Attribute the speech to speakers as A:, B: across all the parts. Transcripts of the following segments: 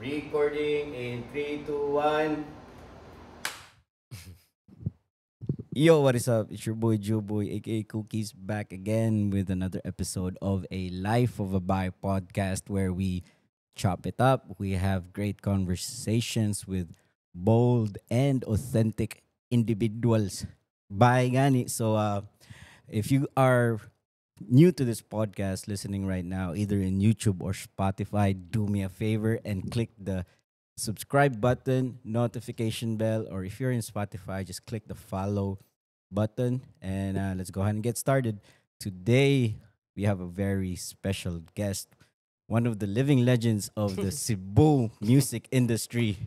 A: Recording in 3, 2, 1. Yo, what is up? It's your boy Joe Boy, aka Cookies, back again with another episode of a Life of a Bai podcast where we chop it up. We have great conversations with bold and authentic individuals. Bai gani. So, if you are new to this podcast listening right now, either in YouTube or Spotify, do me a favor and click the subscribe button, notification bell, or if you're in Spotify, just click the follow button and let's go ahead and get started. Today, we have a very special guest, one of the living legends of the Cebu music industry.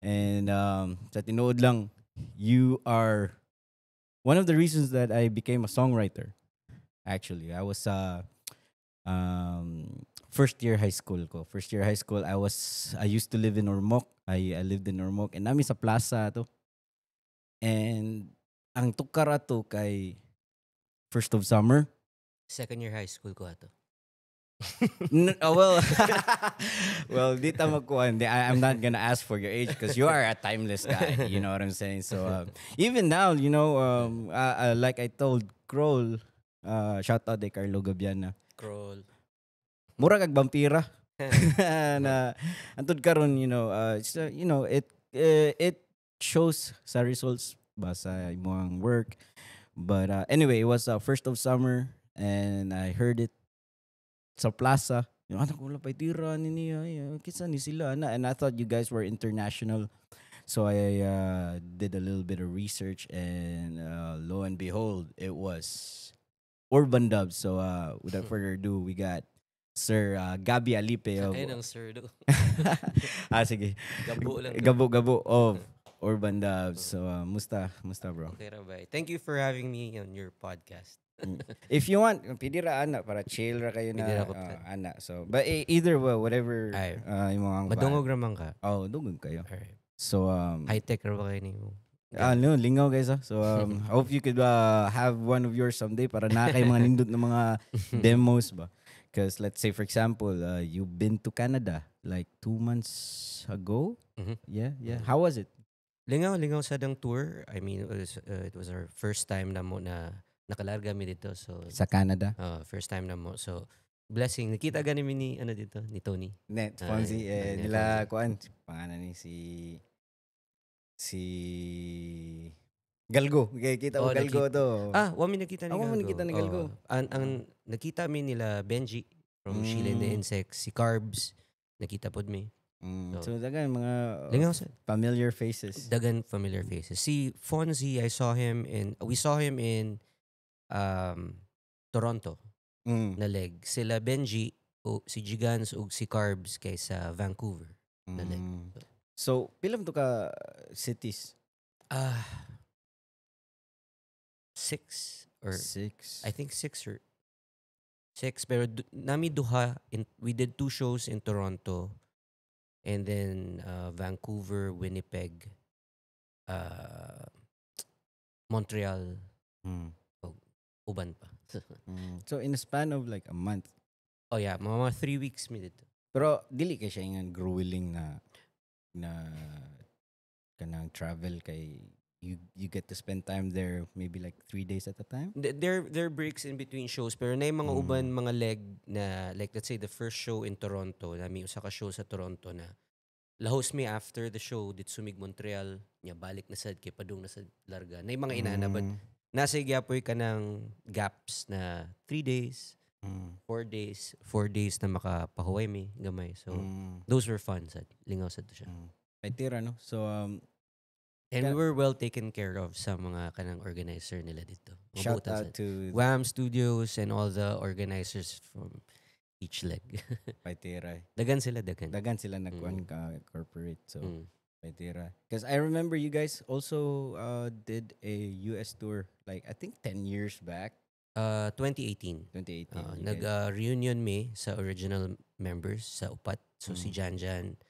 A: And sa tinuod lang, you are one of the reasons that I became a songwriter. Actually, I was first year high school ko. First year high school, I used to live in Ormoc. I lived in Ormoc and naa mi sa plaza to. And ang tukar ato kay first of summer.
B: Second year high school ko ato.
A: Oh, well, di ta magkuhan. I'm not gonna ask for your age because you are a timeless guy. You know what I'm saying? So even now, like I told Kroll, shout out kay Carlo Gabiana.
B: Kroll.
A: Mura kag vampira na antud karon, it's, it shows sa results ba sa imong work. But anyway, it was first of summer and I heard it sa plaza. Yung anak ko, wala pa tira ni niya. Ay, kinsa ni sila na. And I thought you guys were international. So I did a little bit of research and lo and behold, it was Urbandubs. So without further ado, we got Sir Gabby Alipe of
B: Ayun ang sir do.
A: Ah, sige.
B: Gabo lang.
A: Gabo Gabo of Urbandubs. So musta musta, bro?
B: Okay ra ba? Thank you for having me on your podcast.
A: If you want, pwede ra ana para chill ra kayo na
B: Pwede ra ko.
A: Ana. So, but either way, whatever
B: Ay.
A: Imong
B: Madungog ra man ka.
A: Oh, dungog kayo.
B: Alright.
A: So
B: High tech ra ba kayo nimo?
A: Ah, no, lingaw guys ah. So I hope you could have one of yours someday para na kay mga nindot ng mga demos ba. Because let's say, for example, you've been to Canada like 2 months ago. Yeah. How was it?
B: Lingaw, lingaw sa dang tour. I mean, it was our first time na mo na nakalarga mi dito. So,
A: Sa Canada?
B: First time na mo. So, blessing. Nakita gani mi ni, ano dito, ni Tony.
A: Net,
B: Ah,
A: Fonzie, eh,
B: net,
A: nila,
B: Fonzie.
A: Kuan, pangalan ni si, si, Galgo. Okay, kita mo
B: Oh,
A: Galgo
B: nakita-
A: to.
B: Ah, wa mi nakita ni
A: Ah, wa
B: Galgo.
A: mo nakita ni Galgo.
B: Oo. Ang nakita mi nila Benji from Sheila and the Insects, si Carbs, nakita pod mi.
A: So, dagan mga
B: Lingaw sa
A: familiar faces.
B: Dagan familiar faces. Si Fonzie, I saw him in we saw him in Toronto na leg. Sila Benji o si Gigans ug si Carbs kay sa Vancouver na leg.
A: So, pila to ka cities?
B: Ah, six or
A: Six.
B: I think six or six, pero nami duha in, we did two shows in Toronto and then Vancouver, Winnipeg, Montreal, uban pa.
A: So, in a span of like a month.
B: Oh yeah, mga 3 weeks mi dito.
A: Pero, dili kay siya ingan grueling na kanang travel kay you get to spend time there maybe like 3 days at a time?
B: There are breaks in between shows, pero na yung mga uban mga leg na, like, let's say the first show in Toronto, nami usa ka show sa Toronto na lahos mi after the show didto mig Montreal, nya balik na sad kay padung na sad larga. Na yung mga inana, but nasa gyapoy ka ng gaps na 3 days, 4 days, 4 days na makapahuway mi gamay. So those were fun sad. Lingaw sad to siya.
A: Ay tira, no? So
B: And we were well taken care of sa mga kanang organizer nila dito.
A: Shout
B: Mabutan
A: out
B: sad.
A: to
B: Wham Studios and all the organizers from each leg.
A: Paitira.
B: Dagan sila, dagan.
A: Dagan sila nagkuan ka corporate. So Paitira. Because I remember you guys also did a US tour like, I think, 10 years back.
B: 2018.
A: 2018. You
B: Nag
A: guys-
B: reunion mi sa original members sa upat. So si Janjan,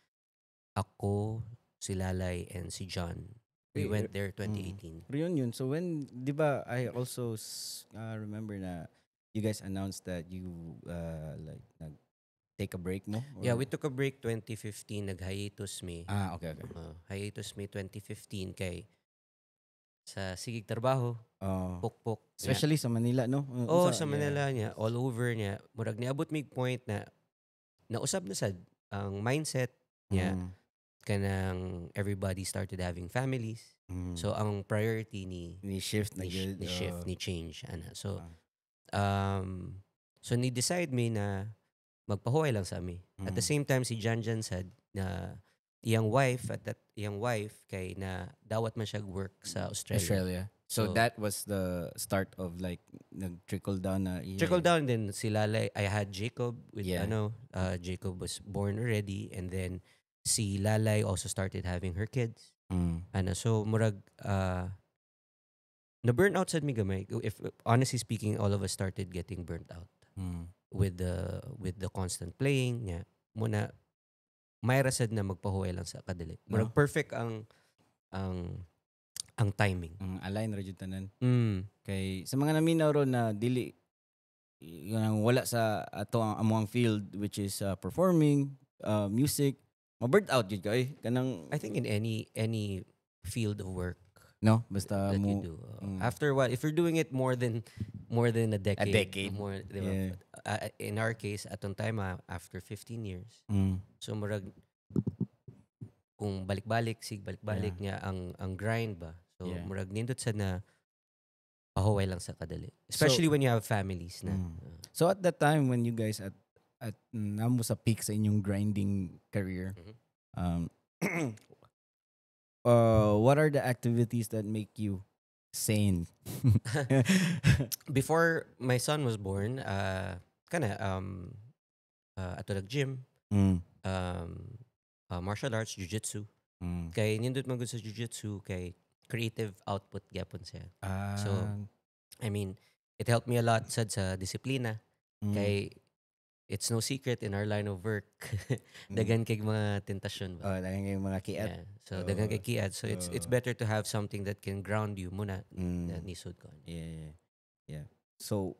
B: ako, si Lalay, and si John. We
A: Wait,
B: went there 2018.
A: Reunion. So when, di ba, I also remember na you guys announced that you like nag Take a break mo?
B: Yeah, we took a break 2015, nag-hiatus mi.
A: Ah, okay.
B: Hiatus mi 2015 kay sa sigig trabaho,
A: Oh.
B: pukpok.
A: Especially sa Manila, no?
B: Oh, sa Manila niya, all over niya. Murag niabot mig point na nausab na sad ang mindset niya, kanang everybody started having families. So ang priority ni
A: Ni shift na
B: ni,
A: gyud,
B: ni shift, ni change ana. So so ni decide mi na magpahuway lang sa ami. At the same time, si Jan Jan said na iyang wife at that iyang wife kay na dawat man siya work sa Australia.
A: Australia. So, that was the start of like nag-trickle down na iya.
B: Trickle down then si Lalay, I had Jacob with ano, Jacob was born already and then si Lalay also started having her kids. Ano, so murag na burn out sad mi gamay. If honestly speaking, all of us started getting burnt out with the constant playing niya. Muna may sad na magpahuway lang sa kadali. Murag
A: No?
B: perfect ang timing.
A: Align ra jud tanan. Kay sa mga naminaw ron na dili yun ang wala sa ato ang among field, which is performing, music, ma-burnt out jud ka eh. Kanang
B: I think in any field of work
A: no, basta
B: that
A: mo
B: you do. After a while, if you're doing it more than a decade,
A: decade.
B: More, di ba?
A: Yeah.
B: In our case, atong time, after 15 years, so murag kung balik-balik, sig balik-balik niya ang grind ba. So murag nindot sa na pahuway lang sa kadali. Especially when you have families na.
A: So at that time when you guys at namo sa peak sa inyong grinding career, what are the activities that make you sane?
B: Before my son was born, kana ato nag-gym, martial arts, jiu-jitsu. Kay nindot man gud sa jiu-jitsu kay creative output gyapon siya. So, I mean, it helped me a lot sad sa disiplina. Kay it's no secret in our line of work, daghan kay mga tentasyon ba.
A: Oh, daghan kay mga kiat.
B: Yeah. So daghan kay kiat. So it's better to have something that can ground you muna na nisod ko.
A: Yeah. So,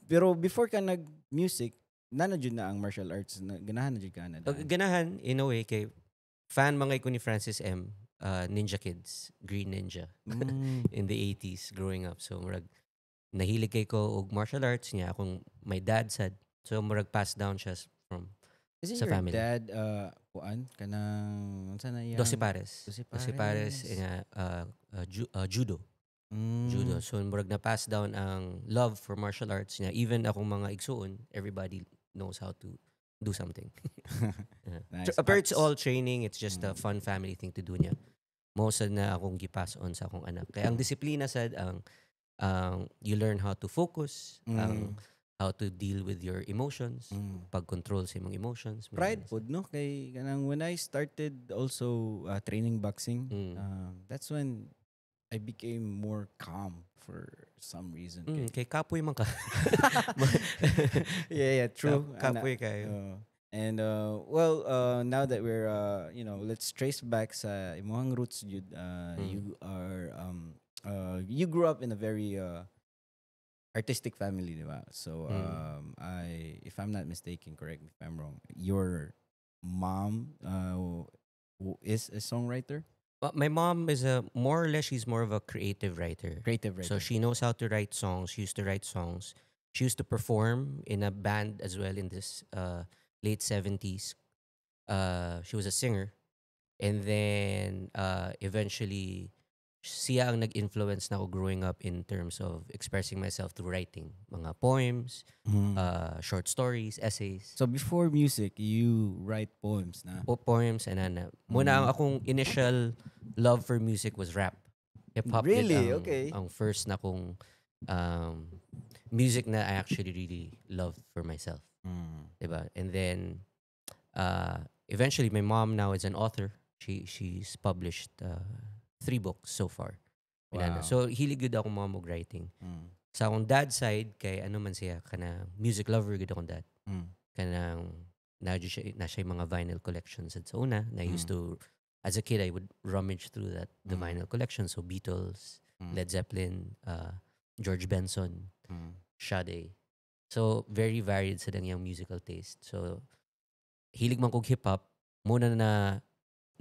A: pero before ka nag-music, nana jud na ang martial arts, na, ganahan na jud ka na.
B: Pag ganahan in a way kay fan mga ko ni Francis M, Ninja Kids, Green Ninja in the 80s growing up. So murag nahilig kay ko og martial arts niya akong my dad said. So murag pass down siya from
A: Is
B: sa
A: your
B: family.
A: Dad, kuan, kanang, unsa na iyang?
B: Doce Pares.
A: Doce
B: Doce Pares
A: Pares.
B: nga judo. Judo. So murag na pass down ang love for martial arts niya. Even akong mga igsuon, everybody knows how to do something. Yeah.
A: Nice.
B: Pero it's
A: Arts.
B: all training. It's just a fun family thing to do niya. Mao sad na akong gipass on sa akong anak. Kaya ang disiplina sad ang you learn how to focus, ang how to deal with your emotions, pag-control sa imong emotions. Mga
A: Pride
B: ganun.
A: pod, no, kay kanang when I started also training boxing, that's when I became more calm for some reason.
B: Kay kapoy man ka.
A: Yeah, true.
B: Kapoy kayo.
A: And well, now that we're let's trace back sa imong roots jud. You grew up in a very artistic family, di ba? So I if I'm not mistaken, correct me if I'm wrong, your mom is a songwriter,
B: But my mom is a more or less, she's more of a creative writer.
A: Creative writer.
B: So she knows how to write songs. She used to write songs. She used to perform in a band as well in this late 70s. She was a singer. And then eventually, siya ang nag-influence na ako growing up in terms of expressing myself through writing. Mga poems, short stories, essays.
A: So before music, you write poems na.
B: Poems and ana. Muna ang akong initial love for music was rap. Hip-hop gid
A: Really?
B: Ang, ang first na kong music na I actually really loved for myself. Diba? And then eventually my mom now is an author. She's published three books so far. Inana. So hilig gud akong mom og writing. Sa akong dad side kay ano man siya, kana music lover gud akong dad. Kanang na siya mga vinyl collections at sa una na I used to, as a kid, I would rummage through that the vinyl collection, so Beatles, Led Zeppelin, George Benson, Sade. So very varied sa iyang musical taste. So hilig man kog hip hop, muna na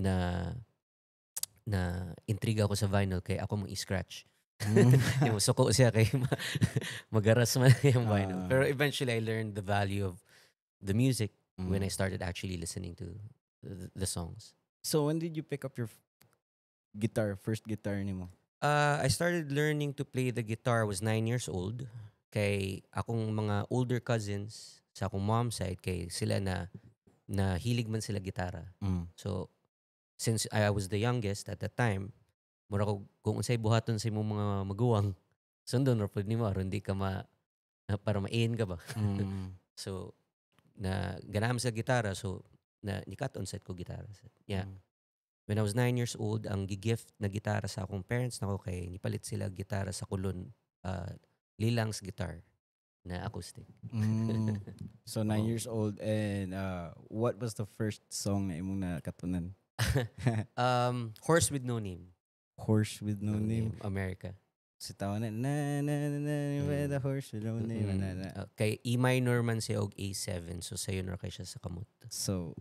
B: na na intriga ako sa vinyl kay ako mong i-scratch. Yung suko siya kay magaras man yung vinyl. Pero eventually I learned the value of the music when I started actually listening to the songs.
A: So when did you pick up your guitar, first guitar nimo?
B: I started learning to play the guitar, was 9 years old. Kay akong mga older cousins sa akong mom side, kay sila na na hilig man sila gitara. So since I was the youngest at that time, mura ko kung unsay buhaton sa imong mga maguwang, sundon ra pud nimo aron di ka ma para main ka ba. So na ganahan sa gitara, so na nikat-on sad ko gitara. Yeah. When I was 9 years old, ang gigift na gitara sa akong parents nako kay nipalit sila gitara sa Kulon, Lilang's guitar na acoustic.
A: So 9
B: Oo.
A: Years old, and what was the first song na imong nakatunan?
B: Horse with No Name.
A: Horse with No Name.
B: America.
A: Si tawa na na na na na with a horse with no name. Na, na.
B: Kay E minor man siya og A7, so sayon ra kay siya sa kamot.
A: So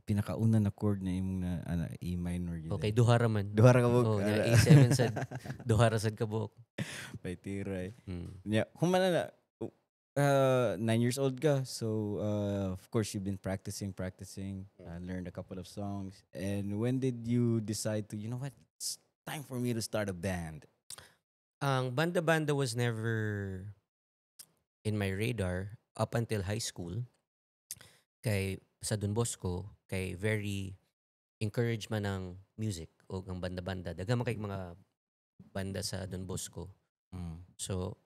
A: pinakauna na chord na imong na ana, E minor yun.
B: Okay, duha ra man.
A: Duha ra ka buok.
B: Oh, nya A7 sad, duha ra sad ka buok.
A: May tira eh. Yeah, kung man na 9 years old ka. So of course you've been practicing, practicing, learned a couple of songs. And when did you decide to, "You know what, it's time for me to start a band"?
B: Ang banda-banda was never in my radar up until high school. Kay sa Don Bosco, kay very encourage man ang music o ang banda-banda. Daghan man kay mga banda sa Don Bosco. So,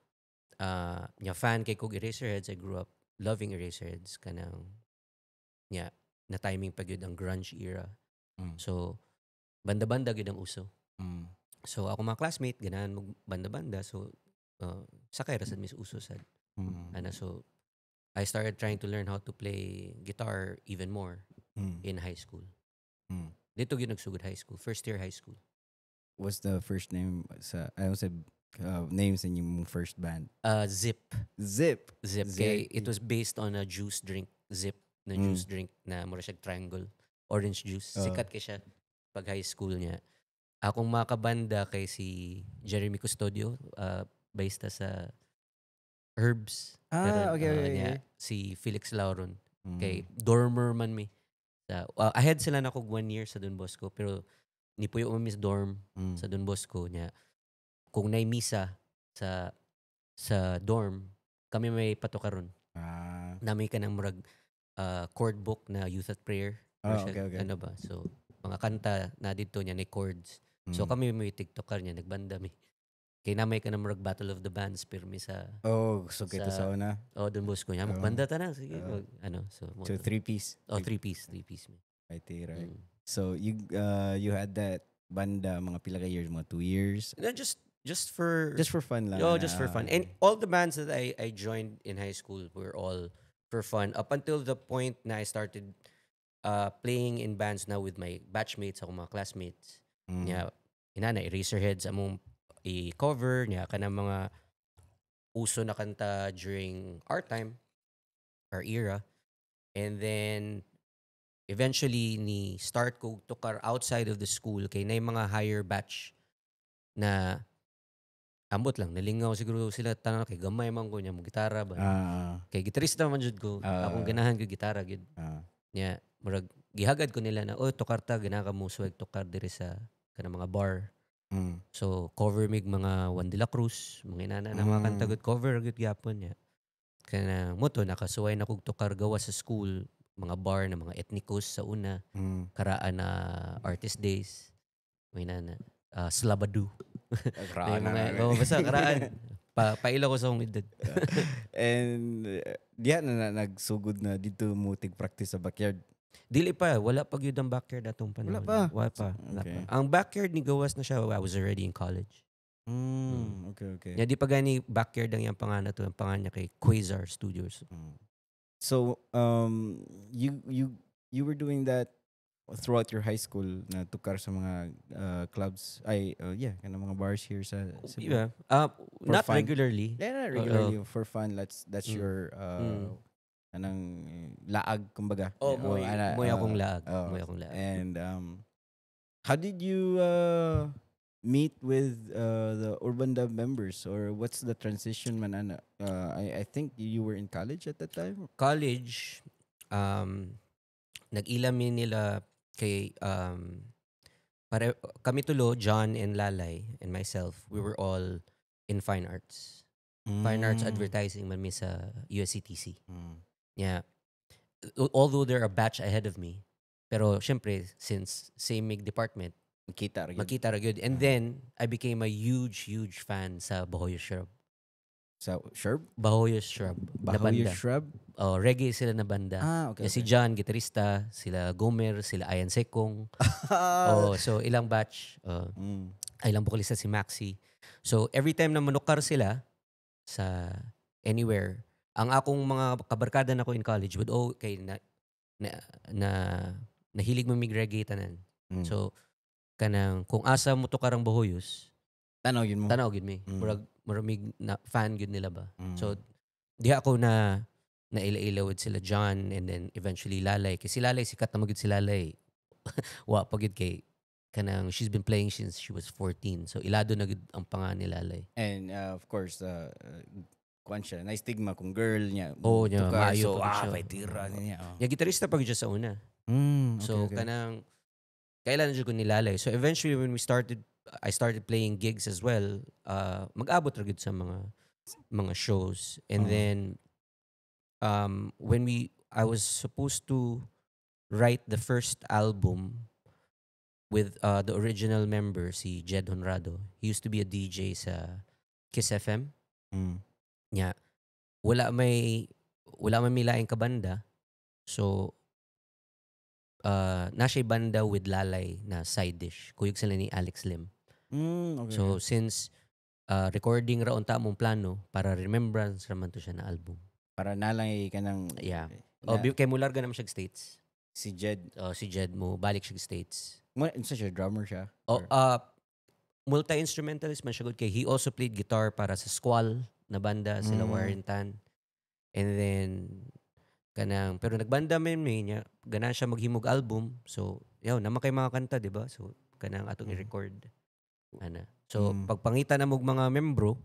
B: nya fan kay kog Eraserheads. I grew up loving Eraserheads. Kanang, nya, na timing pa gyud ang grunge era. So, banda-banda gyud ang uso. So, ako mga classmate, ganahan mag banda-banda. So, sakay ra sad mi sa uso sad. Ana, so, I started trying to learn how to play guitar even more in high school. Didto gyud nagsugod high school. First year high school.
A: What's the first name sa, I don't say names in yung first band?
B: Zip.
A: Zip.
B: Zip.
A: Zip.
B: Kay it was based on a juice drink. Zip na juice drink na mura siya triangle. Orange juice. Sikat kay siya pag high school niya. Akong mga kabanda kay si Jeremy Custodio, bassista sa Herbs.
A: Ah,
B: Karon,
A: okay.
B: niya, si Felix Lauron. Kay dormer man mi. Sa, ahead sila na kog one year sa Don Bosco, pero nipuyo man mi sa dorm sa Don Bosco niya. Kung nay misa sa dorm, kami may patukaron. Nami ka ng murag chord book na Youth at Prayer.
A: Ah,
B: Or siya,
A: okay.
B: ano ba? So, mga kanta na didto niya ni chords. So, kami may TikToker niya, nagbanda mi. Kay namay ka na murag Battle of the Bands pero mi sa
A: Oh, so kito sa una.
B: Oh, Don Bosco niya. Magbanda ta na. Sige, mag, ano. So, mo
A: So
B: to.
A: Three piece.
B: Oh, three piece, three piece mi.
A: Right. So you had that banda mga pila ka years, mga 2 years?
B: No, just for
A: Just for fun lang.
B: Oh, just for
A: Ah,
B: fun. And all the bands that I joined in high school were all for fun up until the point na I started playing in bands now with my batchmates, ako mga classmates. Nya, inana, Eraserheads among i-cover, nya, kanang mga uso na kanta during our time, our era. And then, eventually, ni start ko tukar outside of the school kay na mga higher batch na ambot lang, nalingaw siguro sila tanan kay gamay man ko niya mo gitara ba. Kay gitarista man jud ko. Akong ganahan ko gitara gyud. Nya murag gihagad ko nila na, "Oh, tukar ta, ganahan ka mo suwag tukar diri sa kanang mga bar." So cover mig mga Juan de la Cruz, mga inana na mga kanta gud, cover gyud gyapon niya. Kana mo to nakasuway na kog tukar gawas sa school, mga bar na mga Ethnicos sa una, karaan na Artist Days, mga inana, Slabadu.
A: Karaan
B: mga,
A: na.
B: Oh, basta karaan. Paila ko sa akong edad.
A: And diya na nagsugod na didto mo tig practice sa backyard?
B: Dili pa, wala pa gyud ang backyard atong panahon.
A: Wala pa?
B: Wala pa. Wala pa. Ang backyard ni gawas na siya, I was already in college.
A: Okay.
B: Nya di pa gani backyard ang iyang pangalan to, ang pangalan niya kay Quasar Studios.
A: So, you were doing that Throughout your high school na tukar sa mga clubs ay, yeah, kanang mga bars here sa Cebu?
B: Yeah.
A: For
B: Not
A: fun.
B: Regularly.
A: Yeah, not regularly, for fun. That's your anang laag kumbaga.
B: Oh, moy,
A: ana,
B: moy akong laag.
A: Oh.
B: Moy akong laag.
A: And how did you meet with the Urbandub members, or what's the transition man ana? I think you were in college at that time.
B: College, nag-ila mi nila kay pare kami tulo, John and Lalay and myself, we were all in fine arts. Fine arts advertising man mi sa USCTC. Yeah. Although they're a batch ahead of me, pero syempre since same mig department,
A: Makita ra gyud.
B: Makita ra gyud. And then I became a huge, huge fan sa Bahoyo Shrub.
A: Sa Shrub?
B: Bahoyo Shrub na
A: Bahoyo
B: banda.
A: Shrub?
B: Oh, reggae sila na banda.
A: Ah, okay.
B: Yeah, si John, gitarista, sila Gomer, sila Ayan Sekong. Oh, so ilang batch, ay, ilang vocalista si Maxi. So every time na manukar sila sa anywhere, ang akong mga kabarkada nako in college would, oh, kay na nahilig mo mig reggae tanan. So kanang kung asa mo tukar ang Bahoyos,
A: Tanaw gyud mo.
B: Tanaw gyud mi. Murag murag mig na fan gyud nila ba. So diha ako na naila-ila with sila John and then eventually Lalay. Kasi si Lalay, sikat na magyud si Lalay. Wa pa gyud kay kanang she's been playing since she was 14. So ilado na gyud ang pangan ni Lalay.
A: And of course, kuan siya, na stigma kung girl niya.
B: Oo, niya,
A: tukar,
B: maayo
A: so,
B: pa gyud siya.
A: Pay tira niya. Oh.
B: Ya, gitarista pa gyud siya sa una. So kanang kailan jud ko ni Lalay. So eventually when we started I started playing gigs as well, mag-abot ra gyud sa mga shows. And then when we I was supposed to write the first album with the original member, si Jed Honrado. He used to be a DJ sa Kiss FM. Nya, wala may milaing kabanda. So na siya'y banda with Lalay na Side Dish. Kuyog sila ni Alex Lim. So since recording ra unta among plano para remembrance ra man to siya na album.
A: Para na lang kanang
B: Oh, kay mularga naman siya States.
A: Si Jed.
B: Oh, si Jed mo balik siya States.
A: Mo unsa siya, drummer siya?
B: Oh, multi-instrumentalist man siya gud kay he also played guitar para sa Squall na banda sila Warren Tan. And then kanang pero nagbanda man mi niya, ganahan siya maghimog album. So, yaw naman kay mga kanta, di ba? So kanang atong i-record. Ana. So pagpangita na mog mga membro,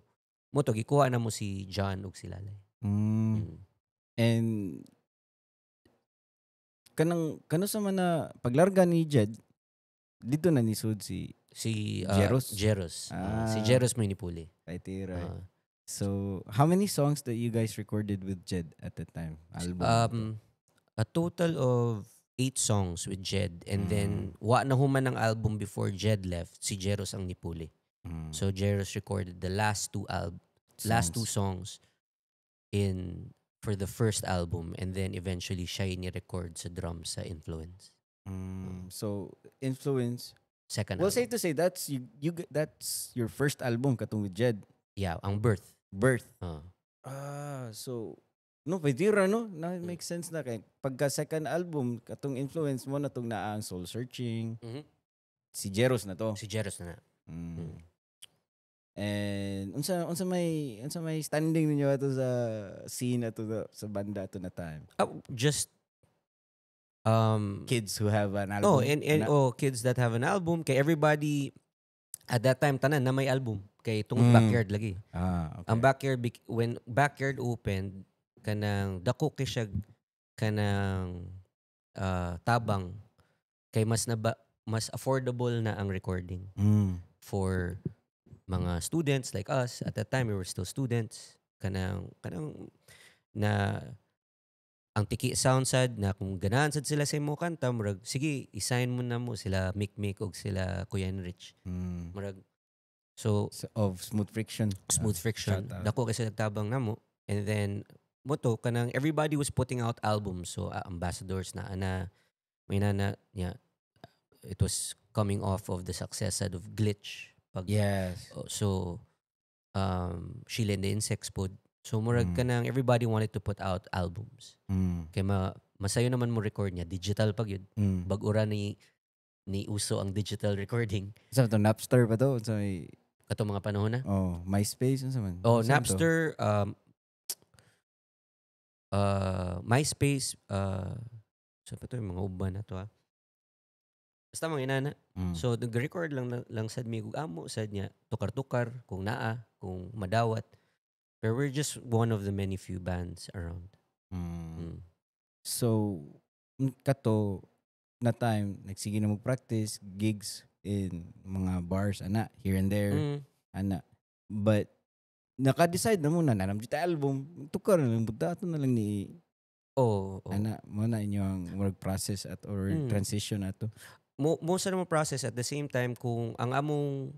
B: mo to gikuha na mo si John ug si Lalay.
A: And kanang kano sa man na paglarga ni Jed dito na nisud si
B: Si
A: Jeros?
B: Jeros. Si
A: Ah.
B: Jeros mo nipuli.
A: Ay, tira. So, how many songs that you guys recorded with Jed at that time? Album?
B: A total of eight songs with Jed and then wa na human ang album before Jed left, si Jeros ang nipuli. So Jeros recorded the last two
A: Songs.
B: songs in for the first album and then eventually siya ni record sa drums sa Influence.
A: So, Influence.
B: Second
A: Well,
B: album.
A: say to say that's you, you that's your first album katong with Jed.
B: Yeah, ang Birth.
A: Birth.
B: Ah.
A: Ah, so no, pwede ra, no? Na makes sense na kay pagka second album katong Influence mo na tong naa ang Soul Searching. Si Jeros na to.
B: Si Jeros na na.
A: And unsa may standing ninyo ato sa scene ato sa banda ato na time?
B: Ah, just
A: Kids who have an album.
B: Oh, and
A: na-
B: oh, kids that have an album kay everybody at that time tanan na may album kay tungod Backyard lagi.
A: Ah, okay.
B: Ang Backyard when Backyard opened, kanang dako kay siya kanang tabang kay mas na mas affordable na ang recording for mga students like us. At that time we were still students, kanang na ang Tiki Sound sad na kung ganahan sad sila sa imo kanta, murag sige, i-sign mo na mo sila Mick Mick og sila Kuya Enrich, murag so
A: So, of Smooth Friction.
B: Smooth Friction.
A: Shout out.
B: Dako kasi nagtabang namo and then mo to kanang everybody was putting out albums, so Ambassadors na ana may nana yeah, it was coming off of the success sad of Glitch pag
A: Yes.
B: Oh, so Sheila and the Insects pod. So murag kanang everybody wanted to put out albums. Kay ma Masayo naman mo record niya, digital pa gyud. Bag-o ra ni uso ang digital recording.
A: Sa to Napster pa to sa may
B: katong mga panahon na.
A: Oh, MySpace, unsa man?
B: Oh,
A: Unsa man to?
B: Napster, MySpace, sa pa to yung mga uban na to ah. Basta mga inana. So nag-record lang sad mi ug amo sad niya, tukar-tukar kung naa, kung madawat. Pero we're just one of the many few bands around.
A: So kato na time nagsige na mo practice gigs in mga bars ana here and there ana, but naka-decide na mo na nanam jud album, tukar na lang buta ato na lang ni
B: Oh.
A: ana mo na inyo ang work process at or transition ato.
B: Mo sa mo process. At the same time, kung ang among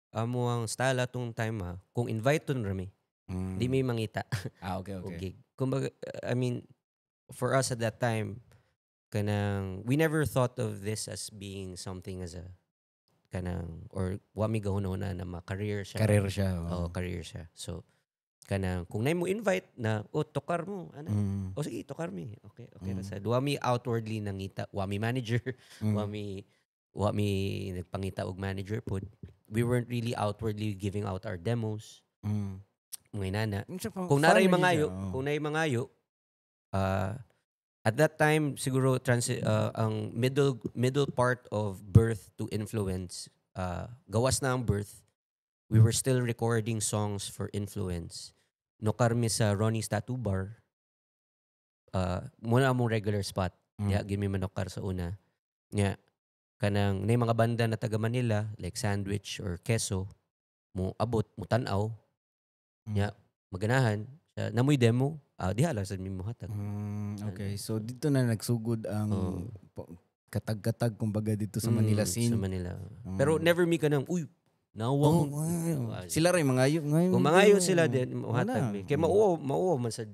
B: amo ang style atong time ha, kung invite ton rami, di may mangita
A: Ah, okay
B: og
A: okay
B: gig. Kumbaga, I mean, for us at that time, kanang we never thought of this as being something as a kanang or wa mi gahuna na ma-career siya.
A: Career siya.
B: Oh, career siya. So kanang kung nay mo invite na, "Oh, tukar mo ana." "Oh, sige, tukar mi." Okay ra sad. Wa mi outwardly nangita, wa mi manager, wa mi nagpangita og manager pod. We weren't really outwardly giving out our demos. Mga inana.
A: Unsa pa-
B: Kung naray
A: fun ra
B: mangayo,
A: siya, oh.
B: kung naray mangayo, at that time siguro ang middle part of Birth to Influence, gawas na ang Birth, we were still recording songs for Influence. Nukar mi sa Ronnie's Tattoo Bar. Muna among regular spot. Ya, gyud mi manukar sa una. Nya, kanang nay mga banda na taga Manila like Sandwich or Keso mo abot, mo tan-aw, nya maganahan siya, namoy demo, ah, diha lang sad mi mohatag.
A: Okay. So dito na nagsugod ang
B: Oo.
A: katag-katag kumbaga dito sa Manila scene.
B: Sa Manila. Pero never mi kanang, "Uy, nawa
A: Oh,
B: mo."
A: wow.
B: Ah,
A: Sila rin mga ngayon.
B: Kung mangayo sila din, mohatag
A: Wala.
B: mi. Kay mauwaw man sad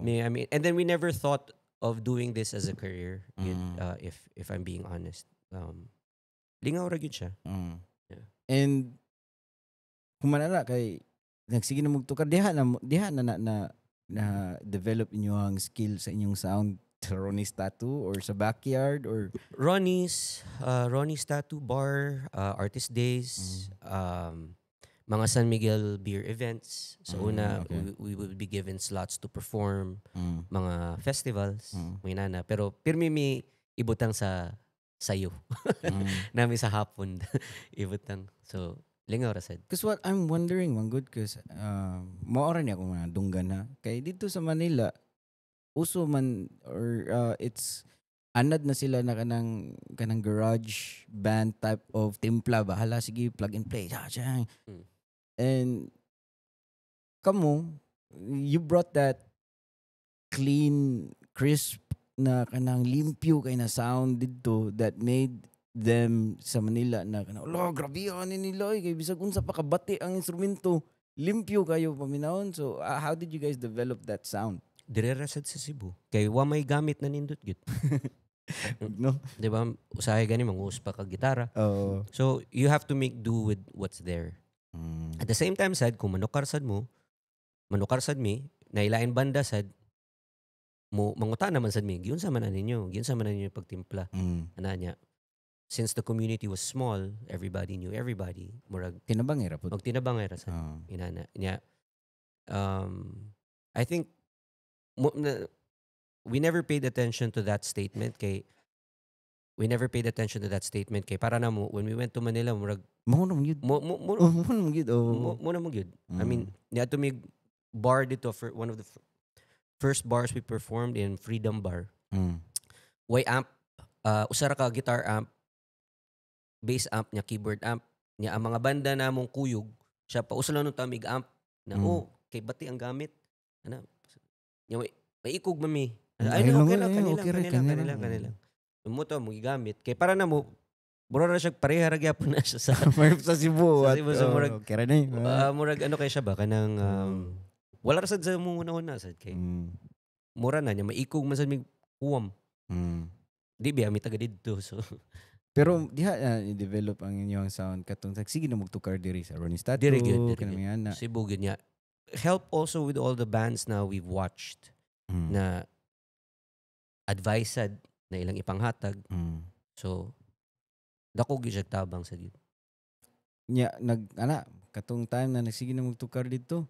B: mi. I mean, and then we never thought of doing this as a career, yun, if I'm being honest. Lingaw ra gyud siya. Yeah.
A: And kumanala kay nagsige na mugtukar diha na na develop inyo ang skill sa inyong sound sa Ronnie's Tattoo or sa backyard or
B: Ronnie's Tattoo Bar, Artist Days, mga San Miguel beer events. Sa una, we would be given slots to perform mga festivals, mga nana. Pero pirmi mi ibutang sa sayo. Nami sa hapon ibutang. So, lingaw ra sad.
A: Cause what I'm wondering, man good, cause mao ra ni ako mga dunggan ha. Kay dito sa Manila, uso man or it's anad na sila na kanang garage band type of timpla ba. Hala, sige, plug and play. Ah, siya. And kamo, you brought that clean, crisp na kanang limpyo kay na sound didto that made them sa Manila na kanang, "Ala, grabe ani nila eh, kay bisag unsa pa kabati ang instrumento, limpyo kayo paminawon." So how did you guys develop that sound?
B: Dire ra sad sa Cebu. Kay wa may gamit na nindot gyud.
A: No.
B: Di ba? Usahay gani manguus pa kag gitara.
A: Oo.
B: So, you have to make do with what's there. At the same time sad, kung manukar sad mo, manukar sad mi, nailain banda sad, mo manguta naman sad mi, giunsa man na ninyo, giunsa man na ninyo pagtimpla. Ana niya. Since the community was small, everybody knew everybody. Murag
A: Tinabangay ra pud.
B: magtinabangay ra sad.
A: Oo.
B: Inana niya. I think we never paid attention to that statement kay we never paid attention to that statement kay para na mo when we went to Manila, murag
A: Mao na man gyud.
B: mo
A: Oh, mao na man gyud. Oh.
B: mo na mo gyud. I mean, niadto mi bar dito for one of the first bars we performed in, Freedom Bar. Way amp, usa ra ka guitar amp, bass amp nya keyboard amp. Nya ang mga banda namong kuyog, siya pausa lang nung tamig amp na "Oh, kay bati ang gamit." Ana. Nya may ikog mami. Ay,
A: Ay,
B: no, okay
A: lang,
B: lang,
A: eh,
B: kanila,
A: okay ra,
B: kanila,
A: kanila.
B: Kanila, kanila. Mo to mo gigamit kay para na mo mura ra siya, pareha ra gyapon na siya sa
A: Sa Cebu.
B: Sa
A: At,
B: Cebu, so
A: oh, okay ra na eh.
B: Murag ano kay siya ba kanang wala ra sad sa mong una-una sad kay mura na niya maikog man sad mig huwam. Di biya mi taga didto, so
A: Pero diha na i-develop ang inyong sound katong sige na magtukar diri sa Ronnie's Tattoo.
B: Diri gyud, diri
A: kanang
B: gyud.
A: mga ana.
B: Cebu gyud niya. Help also with all the bands na we've watched na Advice sad na ilang ipanghatag. So dako gyud siya tabang sa gyud.
A: Nya nag ana katong time na nagsige na magtukar dito.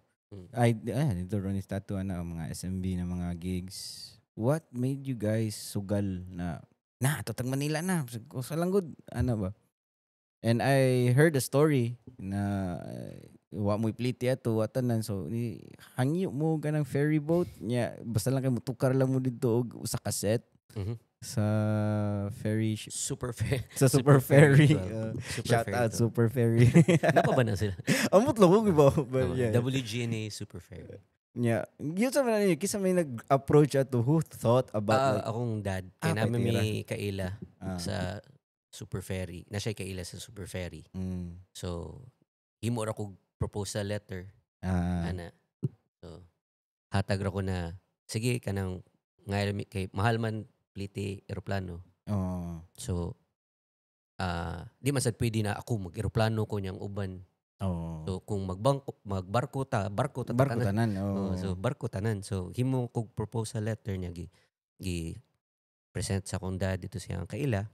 A: Ay, ay dito Ronnie's Tattoo, ana, ang mga SMB na mga gigs. What made you guys sugal na na tutag Manila na sa lang gud ana ba? And I heard a story na wa mo'y pliti ato, wa tanan, so ni hangyo mo kanang ferry boat nya, basta lang kay motukar lang mo didto og usa ka set sa ferry
B: Super fair.
A: Sa Super Ferry.
B: 12. Super
A: Shout
B: Ferry
A: out
B: 12.
A: Super Ferry.
B: Napa ba na sila?
A: Amot lang ko ba? But
B: Oh,
A: yeah.
B: WGNA Super Ferry.
A: Yeah. Yun sa man kisa may nag-approach ato, who thought about like,
B: Akong dad.
A: Ah,
B: Kaya namin
A: kay tira.
B: may kaila
A: Ah.
B: sa Super Ferry. Na siya kaila sa Super Ferry. So, himo ra kog proposal letter. Ana. So, hatag ra ko na, sige, kanang, ngayon, kay, mahal man plite eroplano.
A: Oh.
B: So, di man sad pwede na ako mag-eroplano ko niyang uban.
A: Oh.
B: So, kung magbangko, magbarko ta, barko ta
A: Barko
B: tanan.
A: tanan. Oh.
B: Oh, so barko tanan. So himo kog proposal letter niya, gi present sa akong dad dito siyang kaila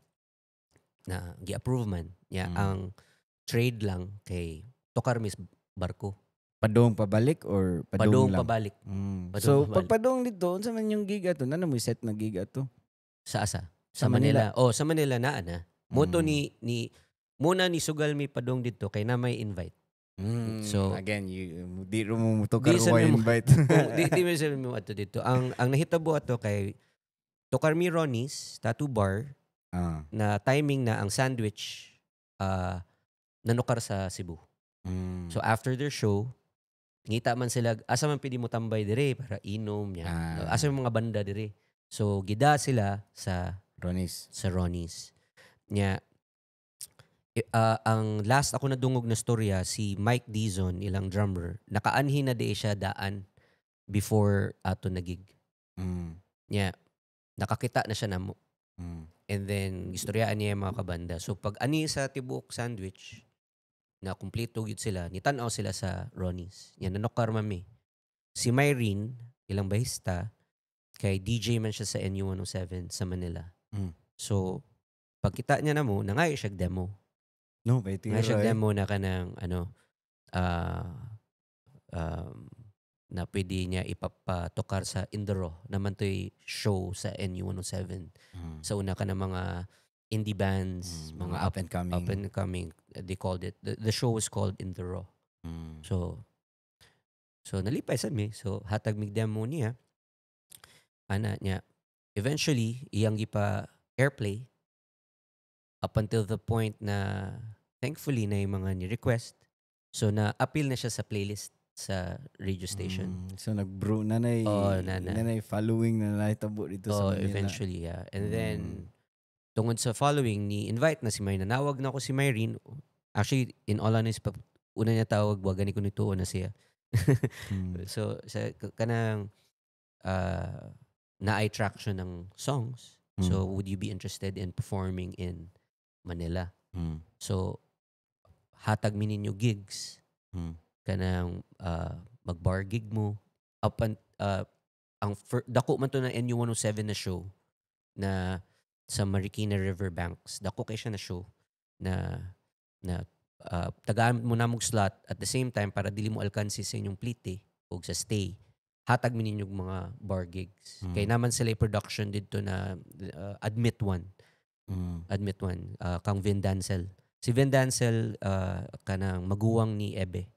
B: na gi-approve man niya. Ang trade lang kay tukar mis barko.
A: Padong pabalik or padong
B: Padong
A: lang?
B: Pabalik. Padong
A: So
B: pabalik.
A: pag padong dito, unsa man yung gig ato? Nana mo set na gig ato?
B: Sa asa?
A: Sa
B: Sa Manila. Oh, sa Manila naa na. Moto ni muna ni sugal mi padong dito kay na may invite.
A: So again, you di ro mo mutukar
B: Di sa
A: ko
B: mo-
A: invite.
B: Kung di mo sabi mo ato dito. Ang nahitabo ato kay tukar mi Ronnie's Tattoo Bar na timing na ang Sandwich nanukar sa Cebu. So after their show, ngita man sila asa man pwede mo tambay dire para inom niya. Asa yung mga banda dire. So gida sila sa
A: Ronnie's.
B: Sa Ronnie's. Nya ang last ako nadungog na storya, si Mike Dizon, ilang drummer, nakaanhi na di siya daan before ato na gig. Nya nakakita na siya namo. And then istoryaan niya yung mga kabanda. So pag ani sa tibuok Sandwich na kumpleto gyud sila, nitan-aw sila sa Ronnie's. Nya nanokar mami. Si Myrene, ilang bahista, kay DJ man siya sa NU107 sa Manila. So pagkita niya na mo, nangayo siya demo.
A: No, ba ito
B: Nangayo siya demo na kanang ano na pwede niya ipapatukar sa In The Raw naman to'y show sa NU107 sa una ka ng mga indie bands, mga
A: up and coming.
B: Up and coming. They called it, the show was called In The Raw. So nalipay sad mi. So hatag mig demo niya. Ana niya. Eventually, iyang gipa airplay up until the point na thankfully na yung mga ni-request. So na appeal na siya sa playlist sa radio station.
A: So nag-brew na nay
B: Oo, na na.
A: na following na nahitabo dito sa
B: Oh,
A: Manila.
B: eventually, yeah. And then, tungod sa following, ni invite na si Myrene. Nanawag na ako si Myrene. Actually, in all honesty, una niya tawag, wag gani ko nito na siya. So, sa kanang naay traction ng songs. So, would you be interested in performing in Manila? So, hatag mi ninyo gigs. Kanang mag-bar gig mo. Up and, ang dako man to na NU107 na show na sa Marikina Riverbanks. Dako kay siya na show na na tagaan mo na mong slot at the same time para dili mo alkansi sa inyong plite o sa stay. Hatag mi ninyo mga bar gigs. Kay naman sila production dito na Admit One. Admit One. Kang Vin Dancel. Si Vin Dancel kanang maguwang ni Ebe.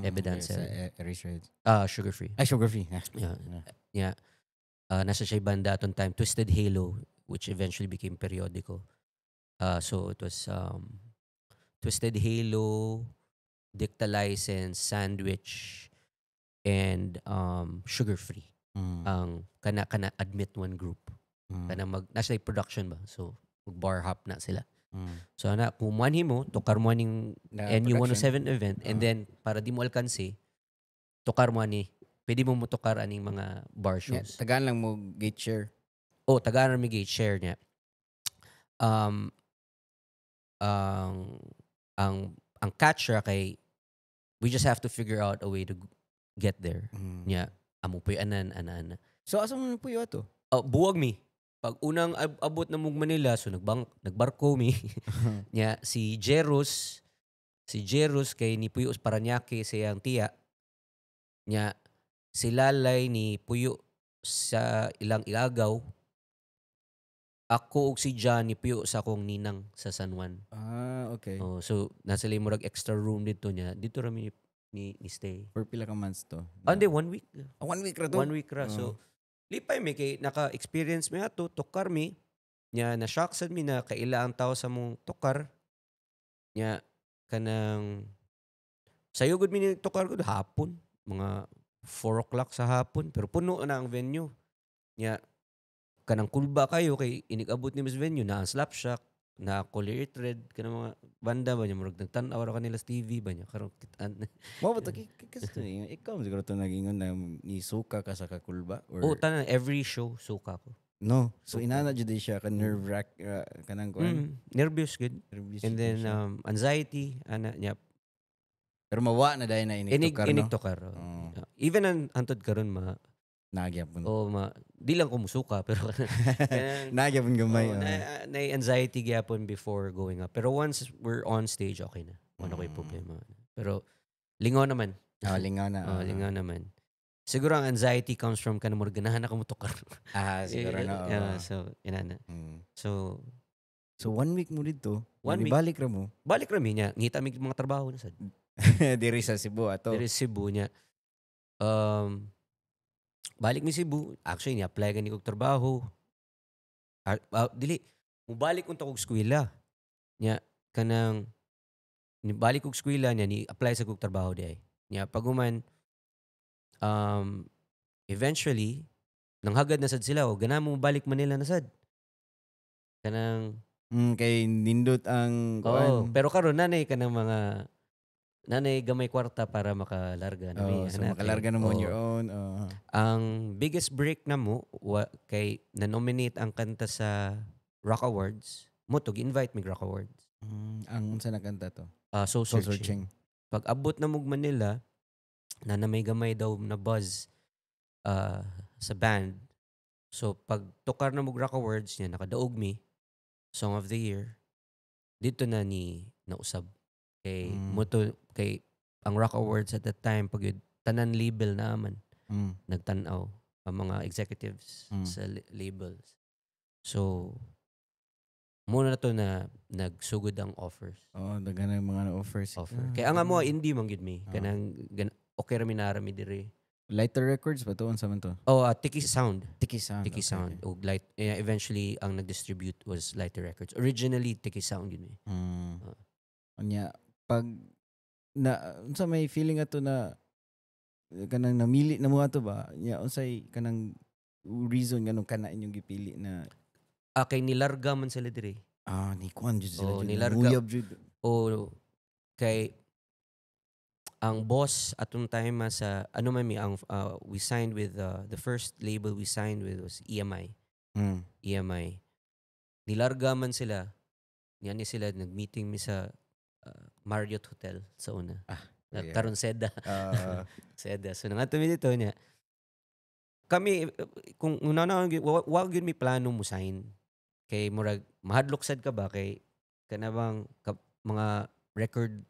B: Ebe
A: Okay,
B: Dancel.
A: sa Eraserheads.
B: Sugar Free.
A: Ay, Sugar Free. Ah.
B: Yeah.
A: Yeah.
B: Yeah. Nasa siya banda atong time, Twisted Halo, which eventually became Periodico. So it was Twisted Halo, Dicta License, Sandwich, and Sugar Free. Ang kana kana Admit One group. Kana mag nasa production ba? So mag bar hop na sila. So ana kung muanhi mo, tukar mo ning
A: Na
B: NU107 event and
A: Ah.
B: then para di mo alkansi, tukar mo ani. Pwede mo motukar aning mga bar
A: Yeah,
B: shows.
A: tagaan lang mo gate share.
B: Oh, tagaan mi gate share niya. Ang catch ra kay we just have to figure out a way to get there. Nya, amo po'y anan, ana, ana.
A: So asa mo puyo ato?
B: Oh, buwag mi. Pag unang abot na mong Manila, so nagbarko mi. Nya si Jerus kay ni puyo sa Paranaque siyang tiya. Nya si Lalay ni puyo sa ilang ilagaw. Ako ug si John ni puyo sa akong ninang sa San Juan.
A: Ah, okay.
B: Oh, so nasa sila murag extra room dito niya. Dito ra mi ni stay.
A: For pila ka months to?
B: Ah, hindi, one week.
A: Ah, one week ra to?
B: One week ra. So, lipay mi kay naka-experience mi ato, tukar mi. Nya na shock sad mi na kaila ang tao sa mong tukar. Nya kanang sayo gud mi ni tukar gud hapon, mga 4 o'clock sa hapon, pero puno na ang venue. Nya kanang kulba kayo kay inig-abot ni sa venue na ang Slapshock, na Color It Red, kanang mga banda ba niya, murag nagtan-aw ra kanila sa TV ba niya karon kitaan.
A: Mao ba to kasi to, ikaw siguro to nag-ingon na nisuka ka sa kakulba or
B: Oh, tanan, every show suka ko.
A: No. So inana jud siya ka nerve wrack kanang kuan.
B: Nervous good.
A: Nervous
B: And
A: jud
B: then
A: siya.
B: Anxiety ana niya.
A: Pero mawa na dahil na inig
B: Inig
A: tukar,
B: inig
A: no?
B: tukar. Oh.
A: Oo.
B: Even ang hantod karon ma
A: Nagyapon.
B: Oh, ma di lang ko musuka pero kanang
A: Nagyapon gamay.
B: Oh, na anxiety gyapon before going up. Pero once we're on stage, okay na. Wala ko'y problema. Pero lingaw naman.
A: Ah, lingaw na.
B: Oh, lingaw naman. Siguro ang anxiety comes from kanang murag ganahan na ka motukar.
A: Ah, siguro na.
B: Yeah, so inana. So
A: So one week mo dito.
B: One week.
A: Balik ra mo.
B: Balik ra mi niya. Ngita mig mga trabaho na sad.
A: Diri sa Cebu ato.
B: Diri sa Cebu niya. Balik mi Cebu. Actually, ni-apply gani kog trabaho. Ah, ah, dili. Mubalik unta kog eskwela. Nya kanang ni balik kog eskwela niya, ni apply sa kog trabaho di ay. Nya paguman eventually nanghagad na sad sila o gana mo balik Manila na sad. Kanang
A: Kay nindot ang
B: Oo,
A: kuan.
B: pero karon nanay kanang mga nanay gamay kwarta para makalarga na mi.
A: Oh, so
B: hanapin.
A: makalarga na mo on
B: Oo.
A: your own. Oh.
B: Ang biggest break na mo wa, kay na-nominate ang kanta sa Rock Awards. Mo to invite mi Rock Awards.
A: Ang unsa na kanta to?
B: Soul
A: Soul
B: Searching.
A: Searching.
B: Pag abot na mog Manila, na may gamay daw na buzz sa band. So pag tukar na mog Rock Awards niya, nakadaog mi Song of the Year. Dito na ni nausab. Kay mo to kay ang Rock Awards at that time pag yun, tanan label na man nagtan-aw ang mga executives sa labels. So muna na to na nagsugod ang offers.
A: Oh, daghan na yung mga offers.
B: Offer.
A: Ah,
B: Kaya nga mo indie man gyud mi.
A: Ah.
B: Kanang okay ra mi nara mi diri.
A: Lighter Records ba to? Unsa man to?
B: Oh, Tiki Sound.
A: Tiki Sound.
B: Tiki Sound. Og Light, eh, eventually ang nag-distribute was Lighter Records. Originally Tiki Sound yun eh. Ah.
A: Unya pag na unsa may feeling ato na kanang namili na mo ato ba? Nya unsay kanang reason nganong kana inyong gipili na?
B: Ah, kay nilarga man sila diri.
A: Ah, ni kuan jud sila
B: Oh,
A: jud.
B: nilarga.
A: Nanguyab jud.
B: O kay ang boss atong time ah, sa ano man mi ang we signed with the first label we signed with was EMI. EMI. Nilarga man sila. Yan ni sila nag-meeting mi sa Marriott Hotel sa una.
A: Ah,
B: Na
A: yeah.
B: karon Seda.
A: Ah,
B: Seda. So nangadto mi dito niya. Kami kung una na wa gyud mi plano mo sign. Kay murag mahadlok sad ka ba kay kana bang mga record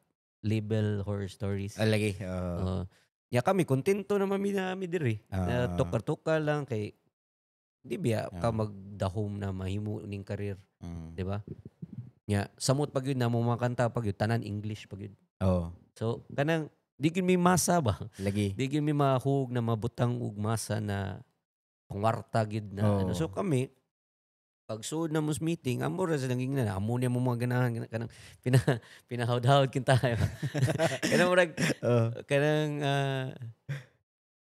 B: label horror stories.
A: Ah, lagi. Ah.
B: Oo. Nya kami kontento naman mi na mi diri. Na tukar-tukar lang kay di biya ka magdahom na mahimo ning career, di ba? Nya samot pag yun na mo mga kanta pag yun tanan English pag yun.
A: Oh,
B: So kanang di gyud mi masa ba?
A: Lagi.
B: Di gyud mi mahug na mabutang og masa na pangwarta gyud na ano. So kami pag suod na mo sa meeting, amo ra sa naging na amo niya mo mga ganahan kanang pinahawd-hawd kinta. Kanang murag kanang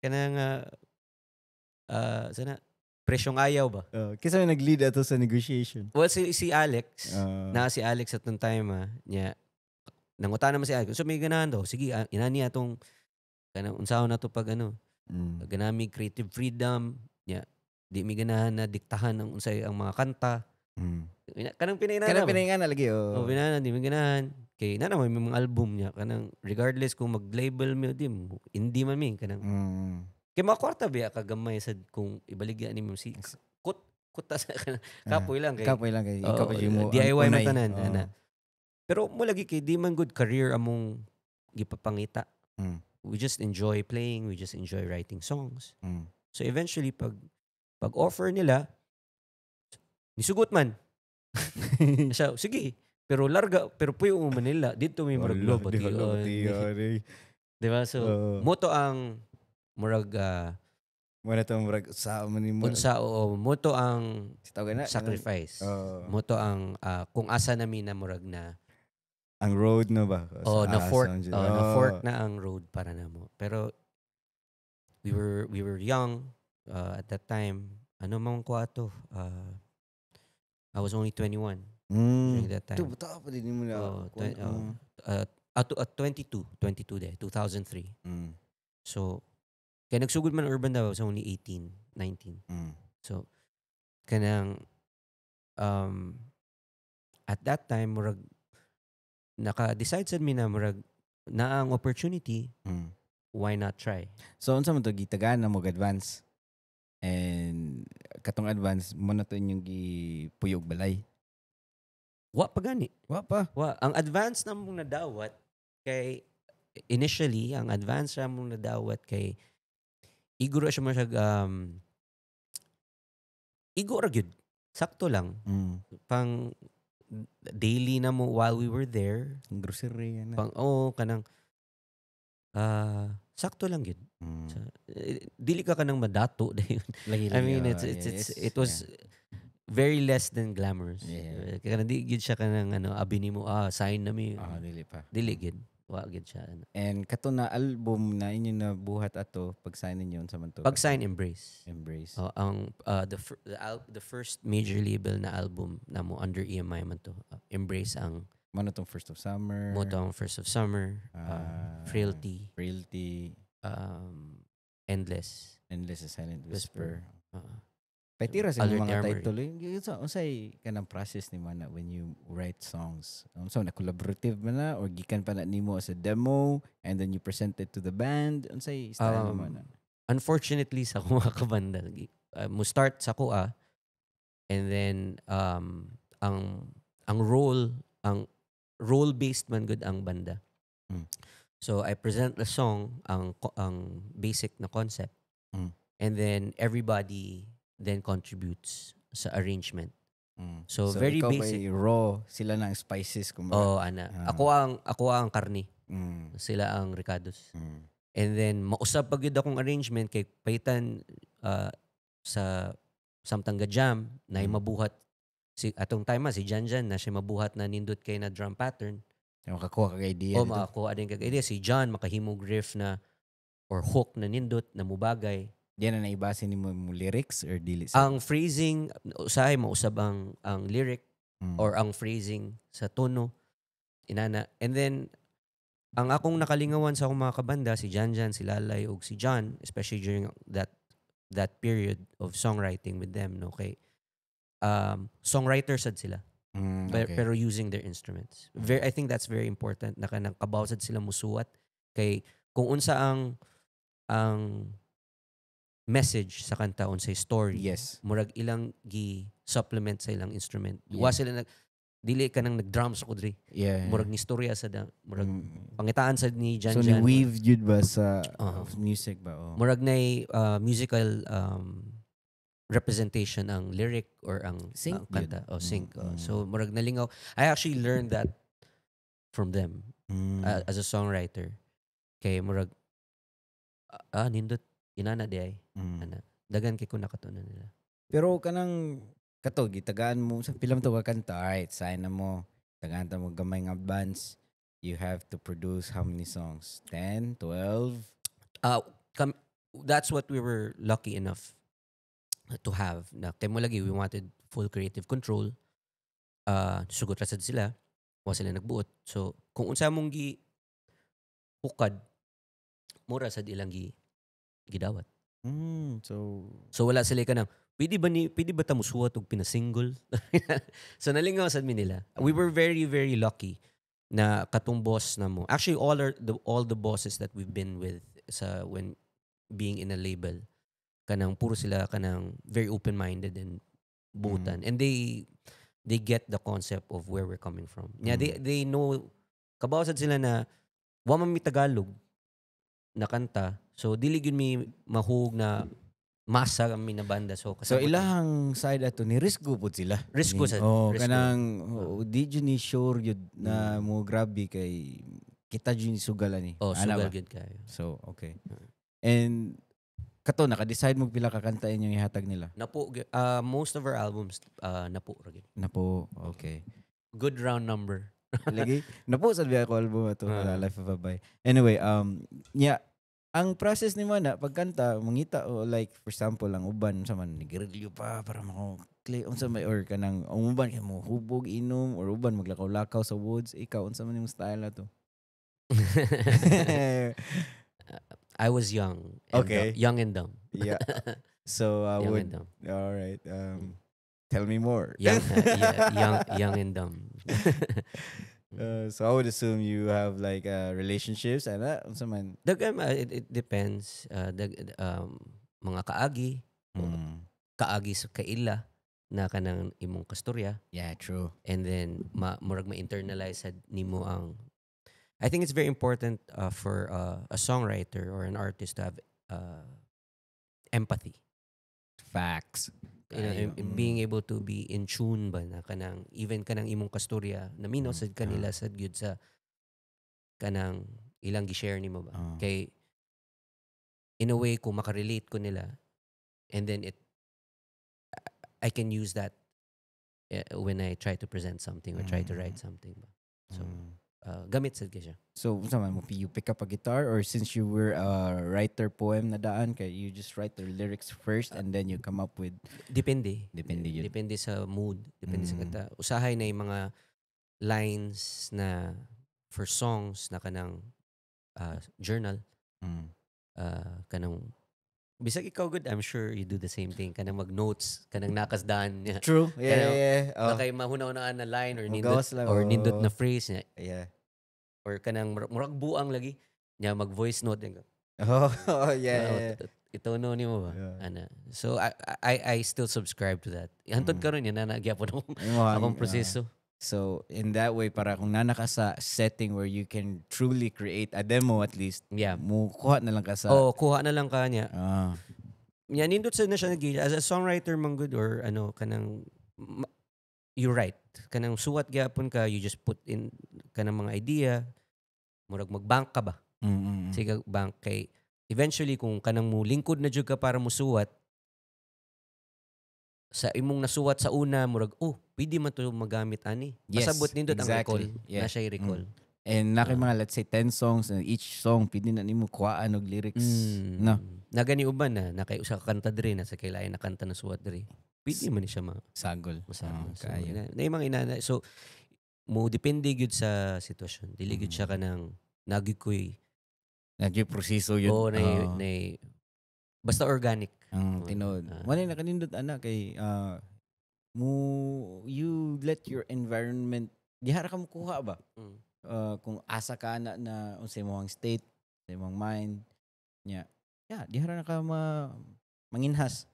B: kanang sana presyong ayaw ba?
A: Oh, kinsa may nag-lead ato sa negotiation?
B: Well, si Alex, na si Alex at nung time ah, niya nangutan naman si Alex. So may ganahan daw. Sige, ah, inani atong kanang unsaon na to pag ano, ganami creative freedom niya. Di mi ganahan na diktahan ang unsay ang mga kanta. Kanang pinainana
A: Kanang
B: ba?
A: pinaingana lagi oh.
B: Oh, pinainana, di mi ganahan. Kay na naman may mga album niya kanang regardless kung mag-label mi o di mo, indie man mi kanang kay mga kwarta biya ka gamay sad kung ibaligya ni mo si Kuta sa kapoy lang kay
A: Kapoy lang kay ikaw
B: Oo,
A: pa jud mo ang
B: DIY man
A: unay.
B: Tanan
A: Oo.
B: Ana. Pero mo lagi kay di man good career among gipapangita. We just enjoy playing, we just enjoy writing songs. So eventually pag offer nila, nisugot man. Siya, sige. Pero larga, pero puyo mo Manila. Dito may murag
A: Wala,
B: lo,
A: di hala,
B: bation.
A: di,
B: Di ba? So,
A: Oo.
B: Mao to ang murag
A: Mao na to murag sa man nimo.
B: Unsa, oo, mao to ang
A: Si tawag na
B: sacrifice.
A: Oo.
B: Mao to ang kung asa nami na murag na
A: Ang road no ba?
B: Oh, na
A: Sa
B: fork,
A: asa,
B: oh, na
A: Oo.
B: Fork na ang road para namo. Pero we were young at that time. Ano man ko ato? I was only 21 during that
A: Ito,
B: time.
A: buta pa din mo na.
B: Oh, oh. At 22, 22 de, 2003. So, kaya nagsugod man Urban Davao, I was only 18, 19. So, kanang at that time murag naka-decide sad mi na murag na ang opportunity, why not try?
A: So unsa man to, gitagaan na mo advance? And katong advance mo na to inyong gipuyog balay?
B: Wa pa gani.
A: Wa pa.
B: Wa ang advance na mong nadawat kay initially ang advance na mong nadawat kay iguro siya mo siya igo ra gyud. Sakto lang pang daily na mo while we were there.
A: Ang grocery na.
B: Pang, oh, kanang sakto lang gyud. So, eh, dili ka kanang madato dayon.
A: Lagi,
B: I mean,
A: lagi,
B: it's
A: oh,
B: it's it's
A: yes,
B: it was very less than glamorous.
A: Yeah.
B: Eh, kaya di gyud siya kanang ano, abi nimo, sign na mi.
A: Ah, dili pa.
B: Dili gyud. Wa gyud siya ano.
A: And kato na album na inyo na buhat ato pag sign ninyo, unsa man to?
B: Pag sign, Embrace.
A: Embrace.
B: Oh, ang the first major label na album na mo under EMI man to. Embrace ang
A: Mao na tong First of Summer.
B: Mao to ang First of Summer,
A: Ah,
B: Frailty,
A: Frailty,
B: Endless.
A: Endless, a Silent Whisper.
B: Whisper.
A: Paitira sa
B: Alert
A: mga
B: the Armory.
A: title eh. Unsa unsay kanang process ni man na when you write songs? Unsa na, collaborative man na or gikan pa na nimo as a demo and then you present it to the band? Unsay style mo na?
B: Unfortunately sa akong mga kabanda, mo start sa kuha and then ang role based man gud ang banda. So I present the song, ang basic na concept. And then everybody then contributes sa arrangement. So, very
A: ikaw
B: basic.
A: Kay raw, sila na ang spices kumbaga.
B: Oh, ana.
A: Ah.
B: Ako ang karni, sila ang ricados. And then mausab pa gyud akong arrangement kay paitan sa samtang ga jam na mabuhat si atong time si Jan Jan na siya mabuhat na nindot kay na drum pattern.
A: Yung makakuha kag idea
B: O
A: dito.
B: makakuha din kag idea si John, makahimog riff na or hook na nindot na mubagay.
A: Di na naibase nimo mo lyrics or dili sa
B: Ang phrasing usahay mausab ang lyric or ang phrasing sa tono inana. And then ang akong nakalingawan sa akong mga kabanda, si Jan Jan, si Lalay ug si John, especially during that period of songwriting with them, no, kay songwriters sad sila pero using their instruments. Very I think that's very important na kanang kabaw sad sila musuwat kay kung unsa ang message sa kanta, unsay story, murag ilang gi supplement sa ilang instrument. Wa sila nag dili ka nang nag-drums ako diri. Murag ni storya sa da, murag pangitaan sa ni Jan
A: So
B: Jan.
A: ni weave jud ba sa
B: Oo.
A: Of music ba? Oh.
B: Murag na musical representation ang lyric or ang,
A: Sync
B: ang kanta.
A: yun.
B: Oh, sync. Oh.
A: Mm.
B: So murag nalingaw. I actually learned that from them as a songwriter. Kay murag nindot inana di ay. Ana. Dagan kay ko nakatunan nila.
A: Pero kanang kato gitagaan mo sa pila man to ka kanta, alright, sign na mo. Tagaan ta mo gamay nga advance. You have to produce how many songs? 10, 12?
B: That's what we were lucky enough to have. Na kay mo lagi we wanted full creative control. Sugot ra sad sila. Wa sila nagbuot. So kung unsa mong gi hukad, mura sad ilang gi gidawat.
A: So
B: So wala sila kanang pwede ba ta musuwat og pinasingle? So nalingaw sad mi nila. We were very, very lucky na katong boss na mo. Actually all the bosses that we've been with sa when being in a label, kanang puro sila kanang very open-minded and butan. And they get the concept of where we're coming from. Yeah, they know, kabaw sad sila na wa man mi Tagalog na kanta. So dili gyud mi mahug na masa kami na banda. So
A: So
B: kasabot na.
A: Ilahang side ato ni risgo pud sila.
B: Risgo
A: Ni-
B: sad,
A: Oh,
B: risgo.
A: Kanang oh, di jud ni sure jud na mo grabe kay kita jud ni sugal ani.
B: Oh,
A: Ana
B: sugal
A: ba?
B: gyud kayo.
A: So, okay. And kato naka-decide mo pila ka kanta inyong ihatag nila.
B: Napo, most of our albums napo ra gyud.
A: Napo, okay.
B: Good round number.
A: Lagi napo sad biya ko album ato
B: Ah.
A: Life of a Bye. Anyway, yeah, ang process ni mo na pagkanta mangita o like for example ang uban sa man nigarilyo pa para mako clay unsa may or kanang ang uban kay mo hubog inom or uban maglakaw-lakaw sa woods. Ikaw, unsa man imong style ato?
B: I was young and young and dumb.
A: Yeah, so I
B: Young
A: would
B: and dumb.
A: All right, tell me more.
B: Young, yeah, young and dumb.
A: So I would assume you have like relationships and that unsa man?
B: Daghan, it depends. Mga kaagi, kaagi sa kaila na kanang imong kastorya
A: Yeah, true.
B: And then murag ma-internalize sad nimo ang I think it's very important for a songwriter or an artist to have empathy.
A: Facts.
B: You
A: Kayo.
B: Being able to be in tune ba na kanang even kanang imong kastorya naminaw sad kanila sad gyud sa kanang ilang gi-share nimo ba.
A: Ah.
B: Kay in a way kung makarelate ko nila and then it I can use that when I try to present something or try to write something ba. So gamit sad kay siya.
A: So, unsa man mo, you pick up a guitar or since you were a writer poem na daan kay you just write the lyrics first and then you come up with
B: Depende.
A: Depende yun.
B: Depende sa mood, depende sa kanta. Usahay na yung mga lines na for songs na kanang journal, kanang bisag ikaw good, I'm sure you do the same thing, kanang mag-notes, kanang nakasdaan niya.
A: True. Yeah,
B: Kanang
A: yeah. Oh.
B: Nakay mahuna-hunaan na line or nindot
A: Magawas lang,
B: or nindot
A: oo.
B: Na phrase niya or kanang murag buang lagi niya, mag voice note niya.
A: Oh, yeah.
B: Ito no nimo ba?
A: Yeah.
B: Ana. So I still subscribe to that. Hantod karon yan na nagyapon akong akong proseso.
A: So, in that way, para kung nana ka sa setting where you can truly create a demo at least, mo kuha na lang ka sa
B: Oh, kuha na lang ka niya.
A: Ah.
B: Nya nindot sa na siya nag as a songwriter man gud or ano kanang you write, kanang suwat gyapon ka, you just put in kanang mga idea, murag magbank ka ba. Sige, bank kay eventually kung kanang mo lingkod na jud ka para musuwat sa imong nasuwat sa una, murag, "Oh, pwede man to magamit ani."
A: Yes,
B: Pasabot nindot ang recall
A: exactly.
B: na siya recall.
A: And na kay
B: Ah.
A: mga let's say 10 songs and each song pwede na nimo kuhaan og lyrics. No.
B: Nagani uban na nakay usa ka kanta diri na sa kailain na kanta na suwat diri. Pwede man ni siya ma
A: Sagol.
B: masama.
A: Oh,
B: So,
A: kaayo.
B: na yung mga inana. So, mo depende gyud sa sitwasyon. Dili gyud siya kanang nagyud ko'y
A: Nagyoy proseso yun.
B: Oo, na,
A: Oo.
B: na basta organic.
A: Ang
B: Oo,
A: tinuod.
B: ah.
A: Wala na kanindot ana kay mo you let your environment dihara ka mo kuha ba? Kung asa ka na na unsa imong state, sa imong mind nya. Yeah, dihara na ka ma manginhas.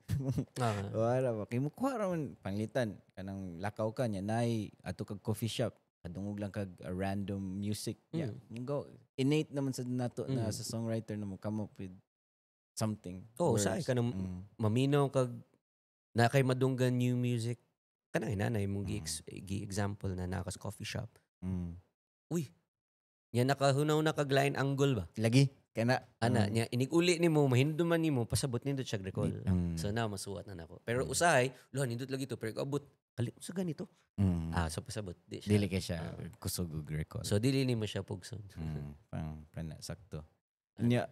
A: Wala ba kay mo kuha ra man panglitan kanang lakaw ka nya nay ato kag coffee shop, kadungog lang kag a random music nya. Go innate naman sa nato na sa songwriter na mo come up with something.
B: Oo,
A: words.
B: usahay ka ng maminaw kag na kay madunggan new music kanang inanay mong gi-example na nakas coffee shop. Uy. Nya nakahunaw na kag line angle ba?
A: Lagi kana.
B: Ana nya inig-uli nimo mahinduman nimo pasabot nindot siya recall. So na masuwat na nako. Pero usahay, lo nindot lagi to pero abot kali sa ganito. Ah, so pasabot di siya.
A: Dili kay siya
B: Ah.
A: kusog og recall.
B: So dili nimo siya pugson.
A: Pang pana sakto. Nya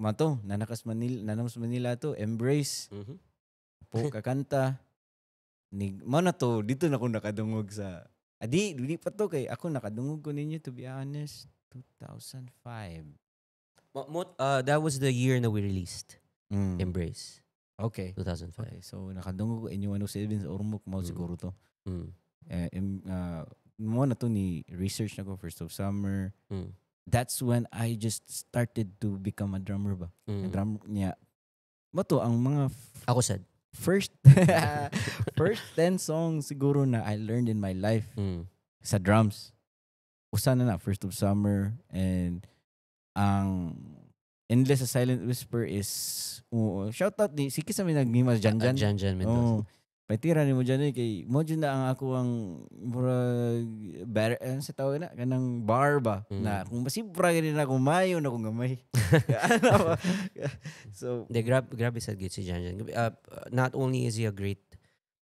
A: mato nanakas Manila, nanamas Manila to Embrace po kakanta ni mo na to dito na ko nakadungog sa adi dili pa to kay ako nakadungog ko ninyo, to be honest, 2005.
B: That was the year na we released Embrace, 2005.
A: Okay, so nakadungog ko inyo 107 sa Ormoc mao siguro to. Eh, mo na to ni research na ko first of summer. That's when I just started to become a drummer ba. Drum niya. Mo to ang mga
B: Ako sad.
A: First 10 songs siguro na I learned in my life sa drums. Usa na na, First of Summer, and ang Endless a Silent Whisper is shout out ni si kisa may naghima Jan Jan.
B: Jan Jan Mendoza.
A: Oh. Paitira nimo dyan eh, kay mo dyan na ang ako ang murag bar, ano sa tawag na kanang bar ba na kung masibra gani na kung mayo na kung gamay. Ano ba? So
B: De, grabe sa gyud si Jan Jan. Not only is he a great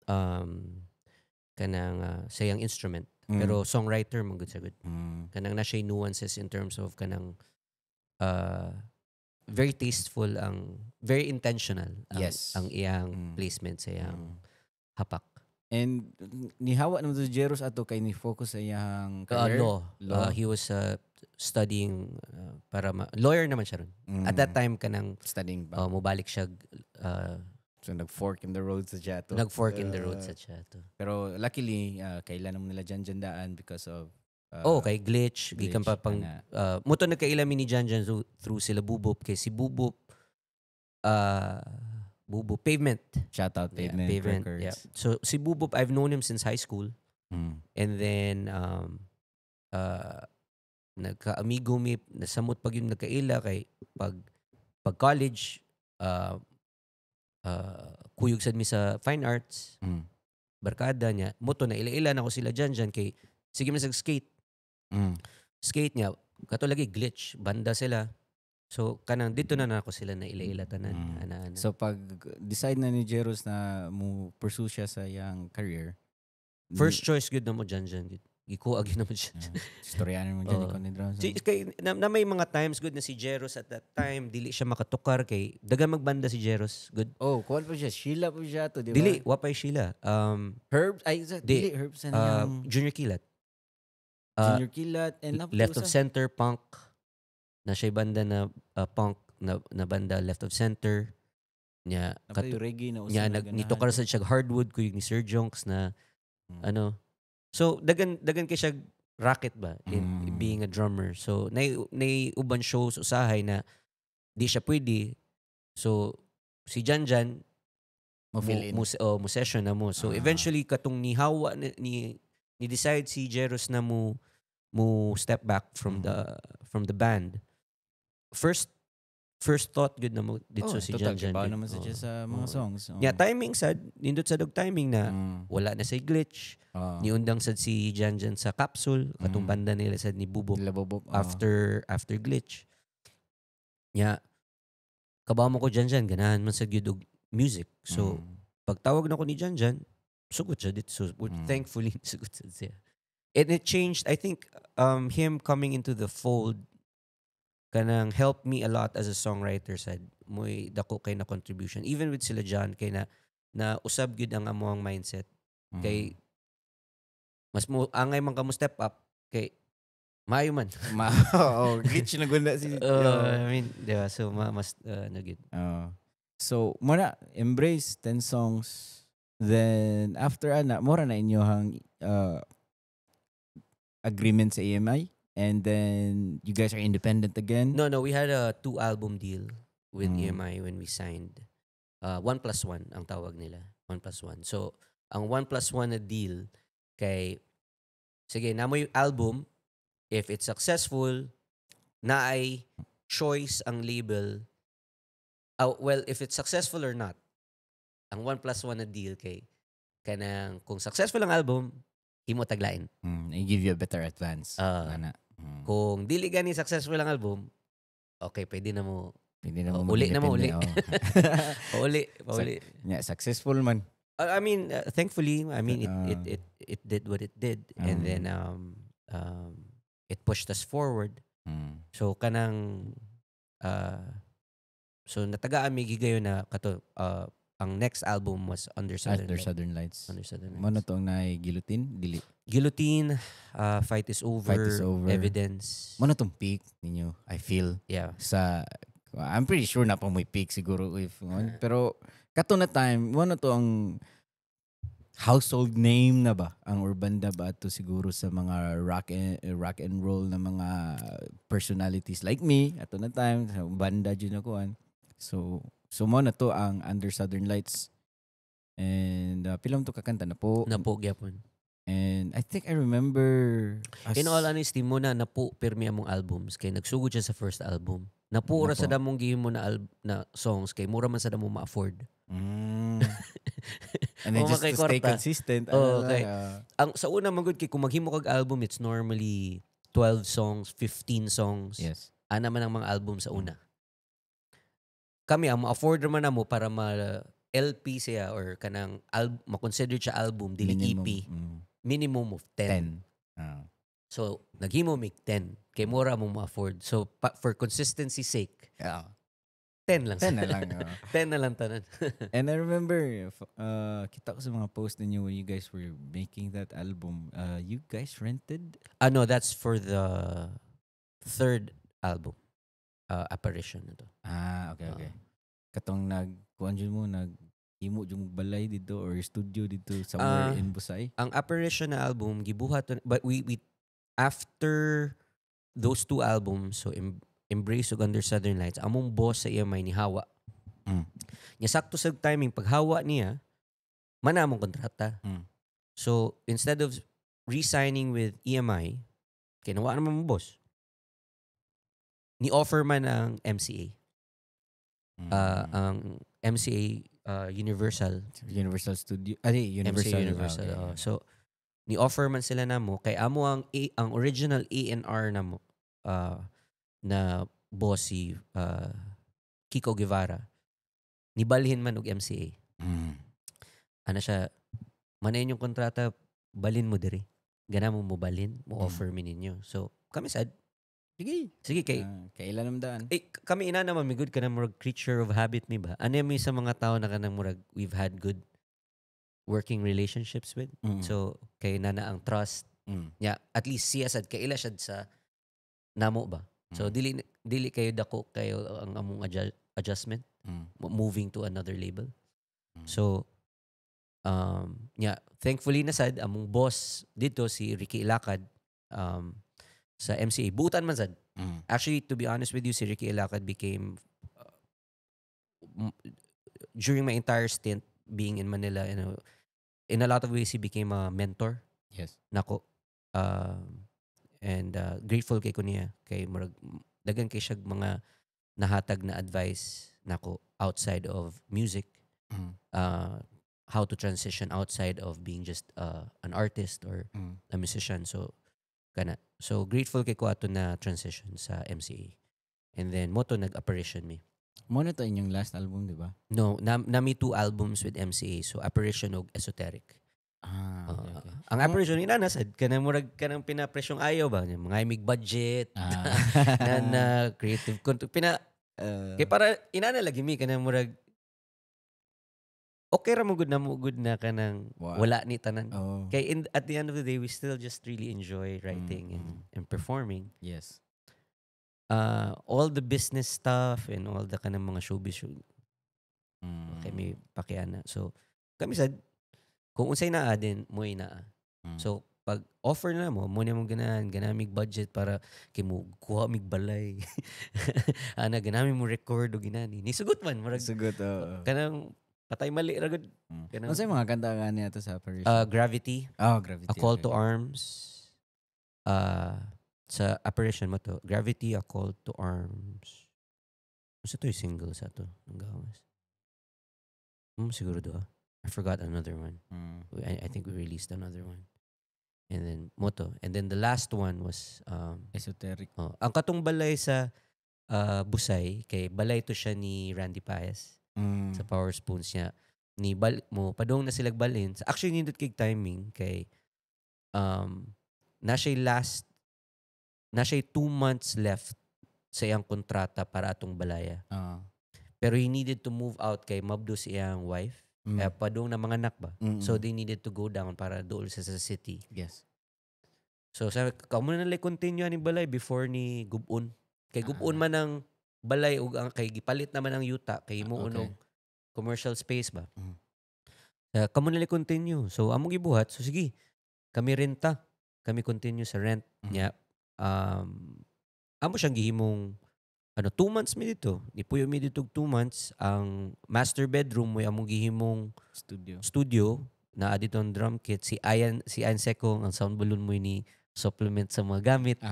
B: kanang sayang instrument, pero songwriter man gud sa good. Kanang na siya nuances in terms of kanang very tasteful ang, very intentional ang, ang iyang placement sa iyang hapak.
A: And nihawa naman si Jeros ato kay ni focus sa iyang career.
B: Law.
A: Law.
B: He was studying para lawyer naman siya ron. At that time kanang
A: Studying ba?
B: Mobalik siya
A: So nag-fork in the road sa siya to.
B: Nag-fork in the road sa siya to.
A: Pero luckily, kailan naman nila Jan Jan daan because of
B: Oh, kay Glitch, gikan pa
A: Glitch,
B: pang
A: ana.
B: Muto nagkaila mi ni Jan Jan through sila Bubop kay si Bubop, Bubop Pavement.
A: Shout out
B: Yeah,
A: Pavement,
B: Pavement,
A: Records.
B: Yeah. So si Bubop, I've known him since high school. And then nagka-amigo mi, nasamot pag yung nagkaila kay pag college, kuyog sad mi sa fine arts, barkada niya. Moto na ila-ila na ko sila Jan Jan kay sige man sa skate. Skate niya, kato lagi Glitch, banda sila. So kanang dito na nako sila na ila-ila tanan. Ana, ana.
A: So pag decide na ni Jeros na mo pursue siya sa iyang career,
B: First choice gud na mo Jan Jan gud. Gikuha gyud na mo Jan.
A: Istoryahan mo dyan
B: Oo.
A: ikaw ni drums.
B: Si, kay, na may mga times good na si Jeros at that time dili siya makatukar kay dagan magbanda si Jeros good.
A: Oh, kuwan po siya. Sheila po siya to, di ba?
B: Dili wa pay Sheila.
A: Herbs, ay, sa,
B: Di.
A: dili, Herbs and yung
B: Junior Kilat.
A: Junior Kilat and napo
B: Left of
A: usa.
B: Center punk na siya banda na punk na banda Left of Center nya.
A: Napo yung reggae na usa
B: Nya
A: na
B: nag
A: ganahan.
B: nitukar sa siya hardwood kuyog ni Sir Jonks na ano. So dagan kay siya racket ba in being a drummer. So nay uban shows usahay na di siya pwede. So si Jan Jan
A: Mo fill in.
B: mo, oh, mo session na mo. So eventually katong nihawa ni decide si Jeros na mo step back from the band. First thought good na mo dito
A: Oh,
B: si
A: total,
B: Jan Jan.
A: kibaw
B: Gud.
A: naman sa
B: Oo.
A: siya sa mga
B: Oo.
A: songs. Oo.
B: Yeah, timing sad, nindot sad og timing na wala na say Glitch. Niundang sad si Jan Jan sa Capsule, katong banda nila sad ni Bubo
A: Nila Bubop, oo.
B: after Glitch. Nya kabaw mo ko Jan Jan, ganahan man sad gyud og music. So pagtawag na ko ni Jan Jan, sugot siya dito. So, thankfully, sugot sad siya. And it changed, I think, him coming into the fold kanang helped me a lot as a songwriter sad. Mo'y dako kay na contribution. Even with sila John, kay na usab gyud ang amoang mindset. Kay mas mo angay man ka mo step up kay maayo man.
A: Oh, Glitch na gunda si
B: I mean, di ba? So mas ano gyud.
A: Oo. So, muna, Embrace, 10 songs. Then, after ana, mura na inyohang agreement sa EMI. And then, you guys are independent again.
B: No, we had a two album deal with EMI when we signed. 1+1 ang tawag nila. 1+1. So, ang 1+1 na deal kay sige, namo yung album, if it's successful, na ay choice ang label. Well, if it's successful or not, ang 1+1 na deal kay kanang kung successful ang album, himo taglain.
A: I give you a better advance. Ana.
B: Kung dili gani successful ang album, okay, pwede na mo
A: Pwede na
B: Oh,
A: mo
B: uli na mo, uli.
A: mag-independe, oh.
B: Pauli, pauli.
A: Yeah, successful man.
B: I mean, thankfully, I mean it it it did what it did and then it pushed us forward. So kanang so natagaan mi gigayon na kato ang next album was Under Southern
A: Under
B: Lights.
A: Southern Lights.
B: Under Southern Lights.
A: Mano to ang naay Guillotine? Dili.
B: Guillotine, Fight is Over,
A: Fight is Over.
B: Evidence.
A: Mano tong peak ninyo, I feel. Sa I'm pretty sure na pa mo'y peak siguro if pero kato na time, mano to ang household name na ba ang Urbanda ba to siguro sa mga rock and roll na mga personalities like me ato na time sa banda jud na kuan. So mo na to ang Under Southern Lights. And pila man to kakanta na po.
B: Napo gyapon.
A: And I think I remember us,
B: In all honesty mo na napo pirmi among albums kay nagsugod siya sa first album. Napo ra
A: Napo.
B: sa damong gihimo na songs kay mura man sa damo ma-afford.
A: And then
B: Oo,
A: just
B: kay
A: to stay
B: kwarta.
A: Consistent.
B: Oo,
A: ano
B: kay-
A: lang, ah.
B: Ang sa una man gud kay kung maghimo kag album, it's normally 12 songs, 15 songs. Ana man ang mga album sa una. Kami ang ma-afford naman namo para ma LP siya or kanang ma-consider siya album dili
A: Minimum,
B: EP, minimum of 10.
A: 10. Ah.
B: So naghimo mig 10 kay mura mo ma-afford. So for consistency sake, 10 lang.
A: 10 na lang. Ah.
B: 10 na lang tanan.
A: And I remember, kita ko sa mga post ninyo when you guys were making that album, you guys rented?
B: Ano, that's for the third album. Apparition na to.
A: Ah, okay. Katong nag, kuan jud mo, nag, himo jud mo balay dito or studio dito somewhere
B: Ah.
A: in Busay.
B: Ang Apparition na album gibuhat but we after those two albums, so Embrace ug Under Southern Lights, among boss sa EMI ni hawa. Nya sakto sa timing paghawa niya mana among kontrata. So instead of re-signing with EMI kay nawa naman mo boss. Ni offer man ang MCA. Ang MCA Universal.
A: Universal Studio. Ah, di, Universal.
B: MCA Universal.
A: Ah, okay.
B: Oo. So ni offer man sila namo kay amo ang original A&R namo na boss si Kiko Guevara. Nibalhin man og MCA. Ana siya, manayin yung kontrata, balin mo diri. Gana mo balin, mo offer mi ninyo. So kami sad,
A: Sige.
B: Sige kay
A: Ah, kailan naman daan?
B: Eh, kami ina naman mi good kanang murag creature of habit mi ba? Ano mi sa mga tao na kanang murag we've had good working relationships with. So kay nana ang trust niya, at least siya sad kaila siya sa namo ba. So dili dili kayo dako kayo ang among adjustment moving to another label. So yeah, thankfully na sad among boss dito si Ricky Ilacad sa MCA buutan man sad. Actually, to be honest with you, si Ricky Ilacad became during my entire stint being in Manila, in a lot of ways he became a mentor nako. And grateful kay ko niya kay murag daghan kay siya mga nahatag na advice nako outside of music, how to transition outside of being just an artist or a musician. So kana, so grateful kay ko ato na transition sa MCA and then mo to nag-Apparition mi.
A: Mo na to inyong last album, di ba?
B: No, nami two albums with MCA, so Apparition ug Esoteric.
A: Ah, okay.
B: Ang Apparition ina na sad kanang murag kanang pinapresyong ayaw ba mga mig budget na, na creative control pina kay para ina na lagi mi kanang murag okay ra mo gud na mo gud na kanang wala ni tanan kay at the end of the day we still just really enjoy writing and performing. All the business stuff and all the kanang mga showbiz show kay may pakiana. So kami sad kung unsay naa din mo'y naa. So pag offer na mo, mo na mong ganahan, ganamig budget para kay mo kuha mig balay. Ana ganami mo record o ginani. Nisugot man murag
A: Sugot, oo.
B: kanang patay mali ra gud. Kanang
A: Unsay mga kanta nga niya to sa Apparition?
B: Gravity,
A: Oh, Gravity.
B: A Call to Arms. Sa Apparition mo to, Gravity, A Call to Arms. Unsa to yung single sa to? Ang gawas. Siguro do ah. I forgot another one. I think we released another one. And then moto. And then the last one was
A: Esoteric.
B: Oh, ang katong balay sa Busay kay balay to siya ni Randy Paez sa Power Spoons niya. Ni bal mo padong na sila balin. Actually nindot kay timing kay na siya last na siya 2 months left sa iyang kontrata para atong balaya. Pero he needed to move out kay mabdo sa iyang wife. Kaya padong na mga anak ba. So they needed to go down para dool sa city. So sabi, kamo na lang continue ani balay before ni gubon. Kay gubon man ang balay ug ang kay gipalit naman ang yuta kay mo og commercial space ba. Kamo na lang continue. So among gibuhat, so sige. Kami renta. Kami continue sa rent. Nya amo siyang gihimong Ano, 2 months mi didto. Nipuyo mi didto og 2 months. Ang master bedroom mo among gihimong
A: Studio.
B: Studio na didto ang drum kit. Si Ian Secong, ang sound balloon mo ni supplement sa mga gamit.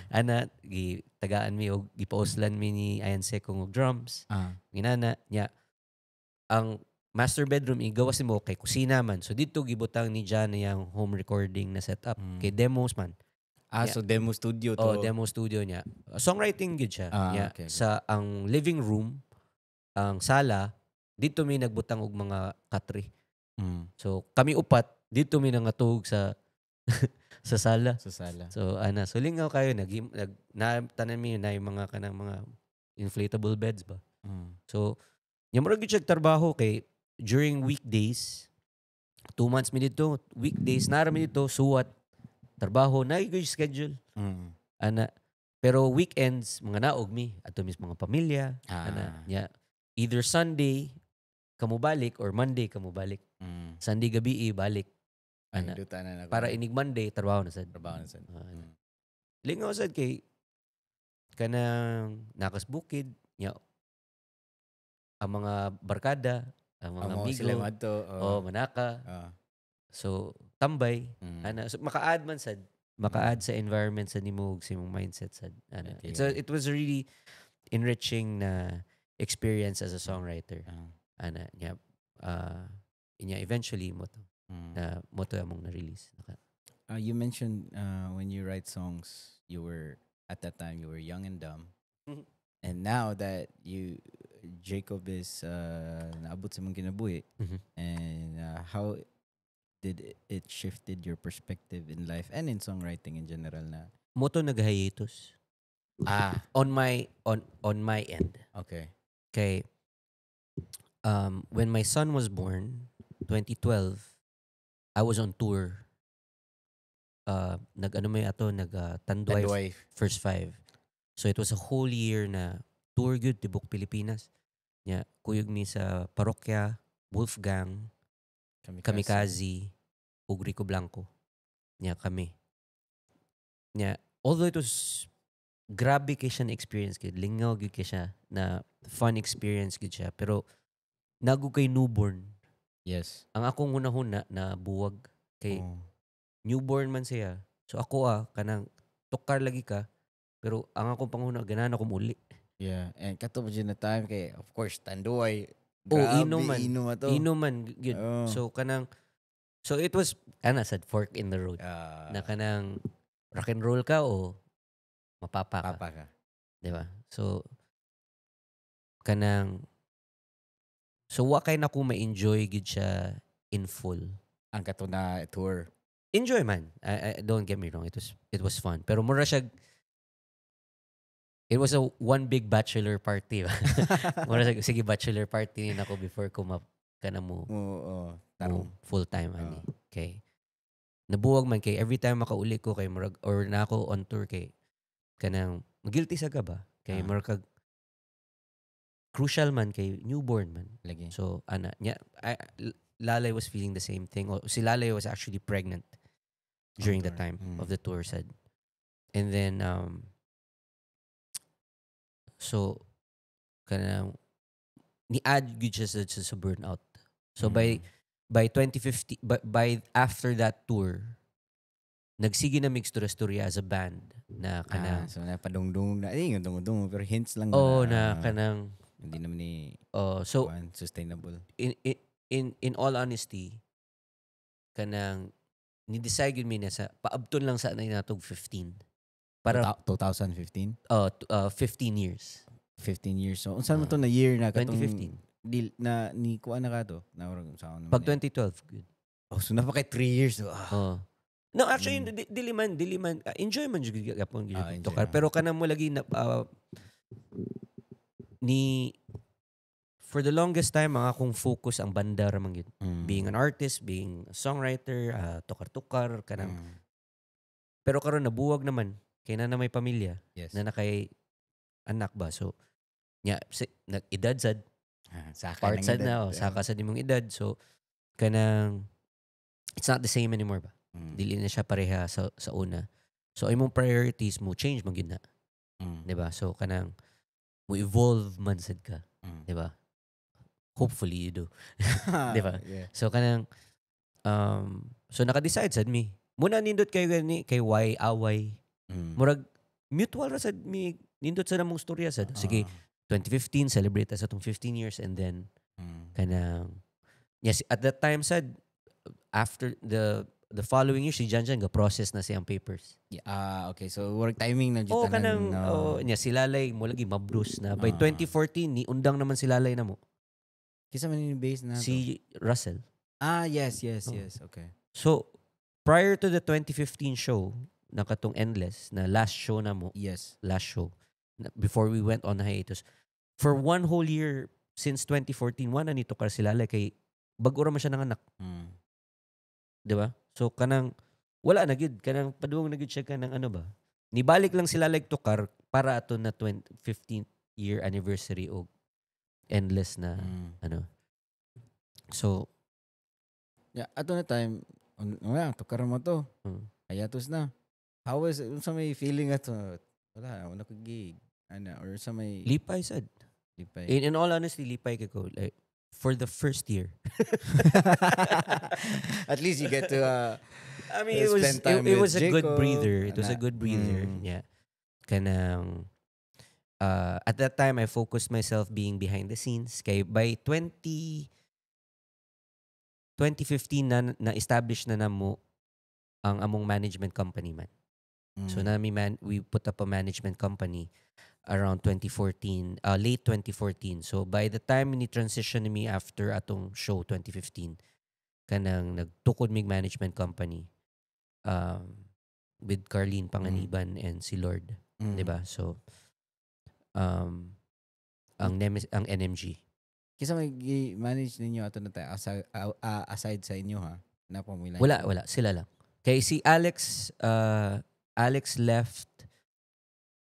B: Ana, gi tagaan mi og gipauslan mi ni Ian Secong og drums. Ginana nya ang master bedroom igawas nimo kay kusina man. So didto gibutang ni John yang home recording na setup kay demos man.
A: Ah, so demo studio to.
B: Oh, demo studio niya. Songwriting gyud siya.
A: Ah,
B: Nya, sa ang living room, ang sala, didto mi nagbutang og mga katre. So kami upat didto mi nangatug sa sala.
A: Sa sala.
B: So ana, so lingaw kayo nag na tanan mi na yung mga kanang mga inflatable beds ba. So nya murag gyud siya trabaho kay during weekdays, 2 months mi didto, weekdays nara mi didto, suwat, trabaho, na gyud schedule. Ana, pero weekends mga naog mi adto mi sa mga pamilya, ana nya either Sunday kamubalik or Monday kamubalik. Sunday gabi balik.
A: Ay,
B: Ana.
A: duta na na.
B: Para inig Monday trabaho na sad.
A: Trabaho na sad.
B: Ah, ana. Lingaw sad kay kanang nakas bukid nya ang mga barkada, ang mga
A: Amo
B: amigo,
A: sila madto.
B: oh, manaka. So tambay, ana, so maka-add man sad, maka-add sa environment sa nimo ug sa imong mindset sad. Ana. It was a really enriching na experience as a songwriter. Ana nya inya eventually mo to na mo to among na-release.
A: You mentioned when you write songs, you were at that time you were young and dumb, and now that you Jacob is naabot sa imong kinabuhi, and how did it shifted your perspective in life and in songwriting in general na?
B: Mo to nag-hiatus on my end. Kay when my son was born, 2012, I was on tour. Nag ano may ato nag Tanduay,
A: Tanduay.
B: First five. So it was a whole year na tour gyud tibok Pilipinas. Nya kuyog mi sa Parokya, Wolfgang,
A: Kamikaze.
B: Kamikaze, ug Rico Blanco. Nya kami. Nya although it was grabe kay siya na experience gyud, lingaw gyud kay siya na fun experience gyud siya, pero nago kay newborn. Ang akong hunahuna na buwag kay newborn man siya. So ako kanang tukar lagi ka pero ang akong panghuna ganahan ako muli.
A: Yeah, and kato pa na time kay of course Tanduay.
B: Oh,
A: Grabe,
B: inom man.
A: Inom to.
B: Inom man gyud.
A: Oh.
B: So kanang so it was ana sad fork in the road na kanang rock and roll ka o mapapa ka,
A: Papa ka.
B: di ba? So kanang so wa kay na ko ma-enjoy gyud siya in full.
A: Ang kato na tour.
B: Enjoy man. Don't get me wrong, it was fun. Pero mura siya it was a one big bachelor party ba? Mura siya, sige, bachelor party ni nako before ko ma kana mo
A: Oo,
B: mo
A: tarong.
B: Full time ani. Kay nabuwag man kay every time makauli ko kay murag or na ako on tour kay kanang magilty sa ka ba? Kay murag kag crucial man kay newborn man.
A: Lagi.
B: So ana nya Lalay was feeling the same thing. O, si Lalay was actually pregnant during the
A: tour.
B: time of the tour said. And then so kanang ni-add gyud siya sa burnout. So by 2050 by after that tour nagsige na mig storya as a band na kanang
A: So napadungdung na. Eh, yung dungdung pero hints lang.
B: Oh, na kanang
A: hindi naman ni
B: oh, so
A: kuan, sustainable.
B: In all honesty, kanang ni-decide gyud mi na sa paabton lang sa na natog 15 para
A: 2015?
B: 15 years.
A: 15 years. So unsa man to na year na katong
B: 2015.
A: Dil, na ni kuan na ka to? Na murag unsa naman
B: Pag
A: ni?
B: 2012 good.
A: Oh, so na pa kay 3 years. Ah.
B: Oh. No, actually, dili man, dili man enjoy man jud gapon gyud
A: Ah, enjoy
B: tukar.
A: man.
B: Pero kanang mo lagi na ni for the longest time ang akong focus ang banda ra man gyud. Being an artist, being a songwriter, tukar-tukar kanang pero karon nabuwag naman kay na may pamilya, na kay anak ba. So nya si, nag-edad sad,
A: Ah, saka
B: part
A: ng
B: sad
A: edad.
B: na, oh, saka sad imong edad. So kanang it's not the same anymore ba. Dili na siya pareha sa una. So imong priorities mo change man gyud na, 'di ba? So kanang Mo evolve man sad ka, di ba? Hopefully you do. Di ba?
A: Yeah.
B: So kanang so naka-decide sad mi. Muna nindot kayo gani kay why away. Murag mutual ra sad mi, nindot sa namong storya sad. Sige, 2015 celebrate ta sa atong 15 years and then kanang, yes, at that time sad, after the following year, si Janjan ga process na siyang papers.
A: Yeah, ah, okay. So work timing na jud
B: Oh,
A: tanan,
B: kanang
A: no?
B: Oh, nya si Lalay mo lagi mabrus na. By 2014 ni undang naman si Lalay na mo.
A: Kinsa man yung bass na to?
B: Si Russell.
A: Ah, yes,
B: Oh.
A: yes. Okay.
B: So prior to the 2015 show, na katong Endless, na last show na mo, last show, na, before we went on hiatus, for one whole year since 2014, wala ni tukar si Lalay kay bag-o ra man siya nanganak. Di ba? So kanang wala na gyud, kanang padung na gyud siya, kanang ano ba? Nibalik lang sila like tukar para ato na 20, 15th year anniversary og Endless na ano. So
A: Yeah, ato na time, wala, tukar mo to. Hiatus na. How was, unsa may feeling ato? Wala, wala ko gig. Ana, or sa may
B: Lipay sad.
A: Lipay.
B: In all honesty, lipay kay ko like for the first year.
A: At least you get to
B: I mean, it was
A: spend time
B: it
A: with
B: was a good
A: Jacob,
B: breather. It was a
A: ana.
B: good breather. Yeah. Kanang at that time I focused myself being behind the scenes kay by 20 2015 na na-establish na namo ang among management company man. So nami man we put up a management company around 2014, late 2014. So by the time ni transition mi after atong show 2015, kanang nagtukod mig management company with Carlene Panganiban and si Lord, 'di ba? So ang NMG.
A: Kinsa may gi-manage ninyo ato na tayo aside sa inyo ha? Na pa mo
B: Wala, wala, sila lang. Kay si Alex, Alex left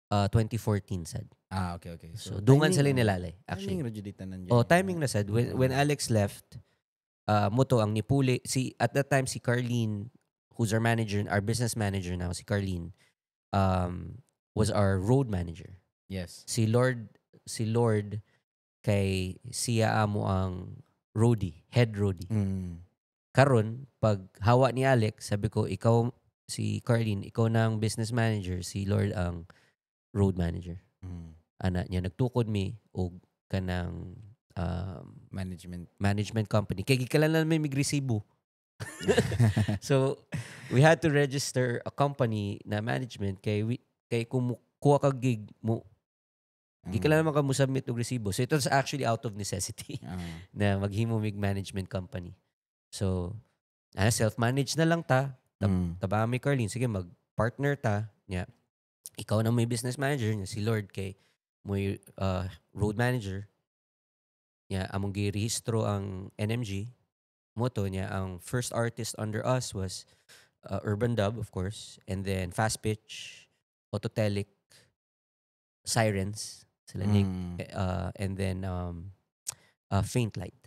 B: 2014 sad.
A: Ah, okay.
B: So, dungan
A: timing,
B: sila
A: oh.
B: ni Lalay actually.
A: Timing ra jud tanan.
B: Oh, timing na sad. When Alex left, moto ang nipuli si at that time si Carlene, who's our manager, our business manager now, si Carlene, was our road manager. Si Lord kay siya amo ang roadie, head roadie. Karon pag hawa ni Alex, sabi ko, ikaw si Carlene, ikaw na ang business manager, si Lord ang road manager. Ana niya nagtukod mi og kanang
A: Management.
B: Management company. Kay gikalan na may migresibo. So we had to register a company na management kay kung kuha ka gig mo gikalan naman ka mo submit og resibo. So it was actually out of necessity na maghimo mig management company. So ana, self-manage na lang ta. Taba mi Carlene, sige, mag-partner ta. Nya, ikaw na may business manager niya, si Lord kay mo road manager. Nya among girehistro ang NMG. Moto niya ang first artist under us was Urban Dub, of course, and then Fast Pitch, Autotelic, Sirens, sila Nick, and then Faint Light.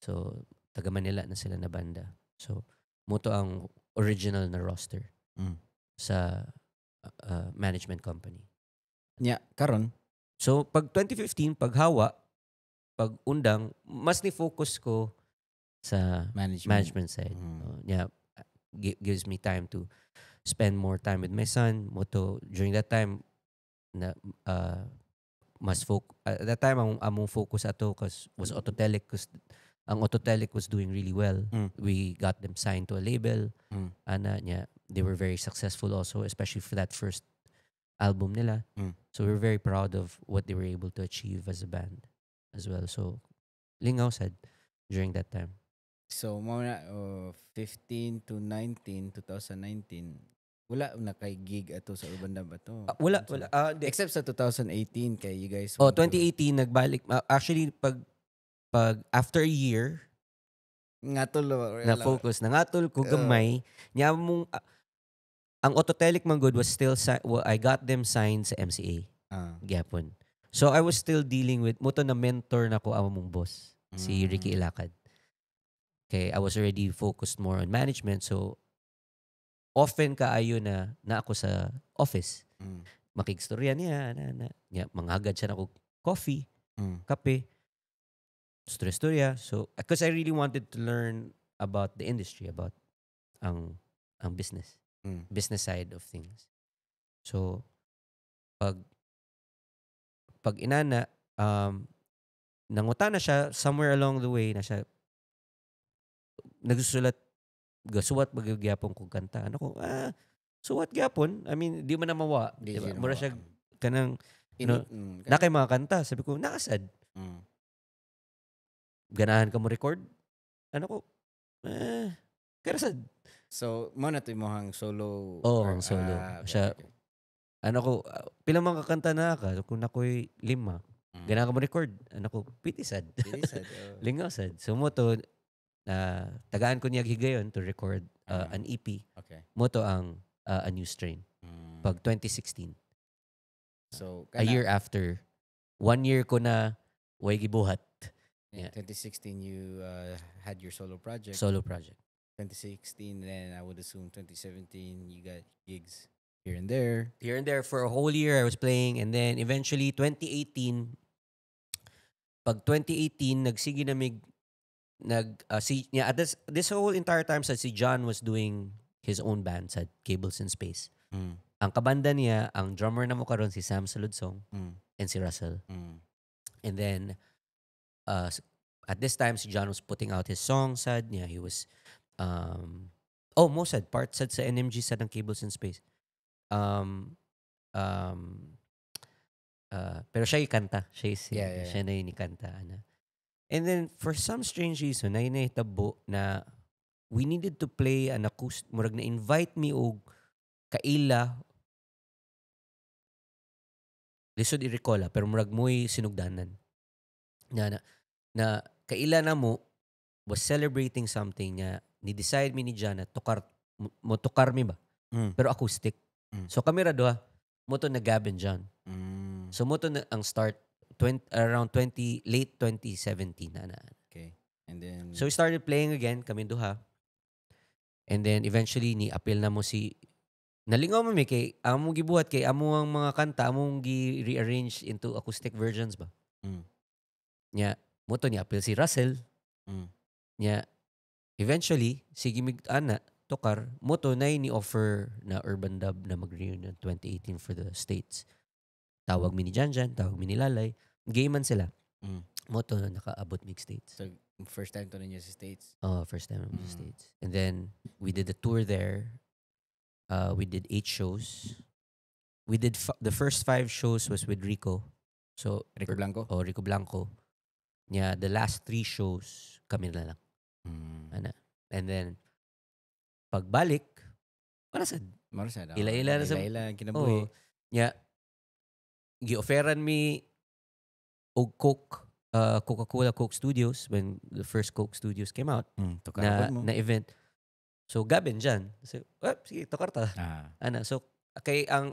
B: So taga Manila na sila na banda. So moto ang original na roster sa management company.
A: Nya, karon
B: So pag 2015, paghawa, pag undang, mas ni focus ko sa
A: management.
B: Management side. Yeah, gives me time to spend more time with my son. Moto during that time na mas at that time ang among focus ato cause was Autotelic, cause ang Autotelic was doing really well. We got them signed to a label. Ana niya, they were very successful also, especially for that first album nila. So we were very proud of what they were able to achieve as a band as well. So lingaw sad during that time.
A: So mao na, oh, 15 to 19, 2019, wala na kay gig ato sa Urban Dub ato.
B: Ah, wala, wala. Ah, di.
A: Except sa 2018 kay you guys
B: Oh,
A: went to
B: 2018 nagbalik. Actually pag after a year
A: Ngatol
B: na focus nangatol ko gamay nya mong ang Autotelic man good was still well, I got them signed sa MCA gyapon. So I was still dealing with mo to na mentor na ko among boss, si Ricky Ilacad. Okay, I was already focused more on management, so often kaayo na na ako sa office. Makigstorya niya, ana, ana. Nya, manghagad siya nako coffee, kape, storya. So, because I really wanted to learn about the industry, about ang business, business side of things. So, pag inana, nangutana siya somewhere along the way na siya nagsusulat, gasuwat magyapon kong kanta. Ano ko, suwat gyapon. I mean, di man na mawa.
A: Di
B: Diba?
A: siya
B: Mura
A: mawa.
B: Siya kanang no, na kay mga kanta. Sabi ko, naa sad. Ganahan ka mo record? Ano ko, kaya sad.
A: So, mao na to imong solo?
B: Oo, ang solo.
A: Ah, okay,
B: Siya,
A: okay.
B: Ano ko, pila mga kakanta na ka? Kung ako'y lima, ganahan ka mo record? Ano ko, piti sad.
A: Dili sad, oh.
B: Lingaw sad. So mao to, na tagaan ko niya higayon to record an EP. Mao to ang A New Strain. Pag 2016.
A: So,
B: A year after. One year ko na way gibuhat.
A: In
B: Yeah.
A: 2016, you had your solo project.
B: Solo project.
A: 2016, then I would assume 2017, you got gigs here and there.
B: Here and there for a whole year I was playing, and then eventually 2018, pag 2018 nagsige na mig nag si, yeah, at this whole entire time sa si John was doing his own band sa Cables in Space. Ang kabanda niya, ang drummer na mo karon si Sam Saludsong and si Russell. And then at this time si John was putting out his songs sad niya, he was oh, mao sad part sad sa NMG sad ng Cables in Space. Pero siya yung kanta, siya yung siya na yung kanta ana. And then for some strange reason na nahitabo na we needed to play an acoustic, murag na invite me og kaila, lisod i-recall ah, pero murag mo'y sinugdanan na kaila na mo was celebrating something nga ni decide mi ni John na tukar mo tukar mi ba pero acoustic. So kami ra duha, mao to na Gab and John. So mao to na ang start 20, around 20, late 2017 na.
A: Okay. And then
B: So we started playing again, kami duha. And then eventually ni apil na mo si, nalingaw mo mi kay among gibuhat kay amo ang mga kanta among gi-rearrange into acoustic versions ba. Nya mao to ni apil si Russell. Nya eventually sige mig ana tukar, mao to na ni offer na Urbandub na mag-reunion 2018 for the States. Tawag mi ni Janjan, tawag mi ni Lalay. Gay man sila. Mao to na nakaabot mig States.
A: So first time to ninyo sa States.
B: Oh, first time in the States. And then we did a tour there. We did eight shows. We did the first five shows was with Rico. So
A: Rico Blanco.
B: Oh, Rico Blanco. Yeah, the last three shows kami na lang. Ana. And then pagbalik, wala sad.
A: Maro sad. Oh.
B: Ila-ila na
A: Ila-ila ang kinabuhi.
B: Oh. Yeah. Gi-offeran mi og Coke, Coca-Cola Coke Studios when the first Coke Studios came out
A: Tukar
B: na
A: mo.
B: Na event. So Gab and John. So, oh, sige, tukar ta. Ana, so kay ang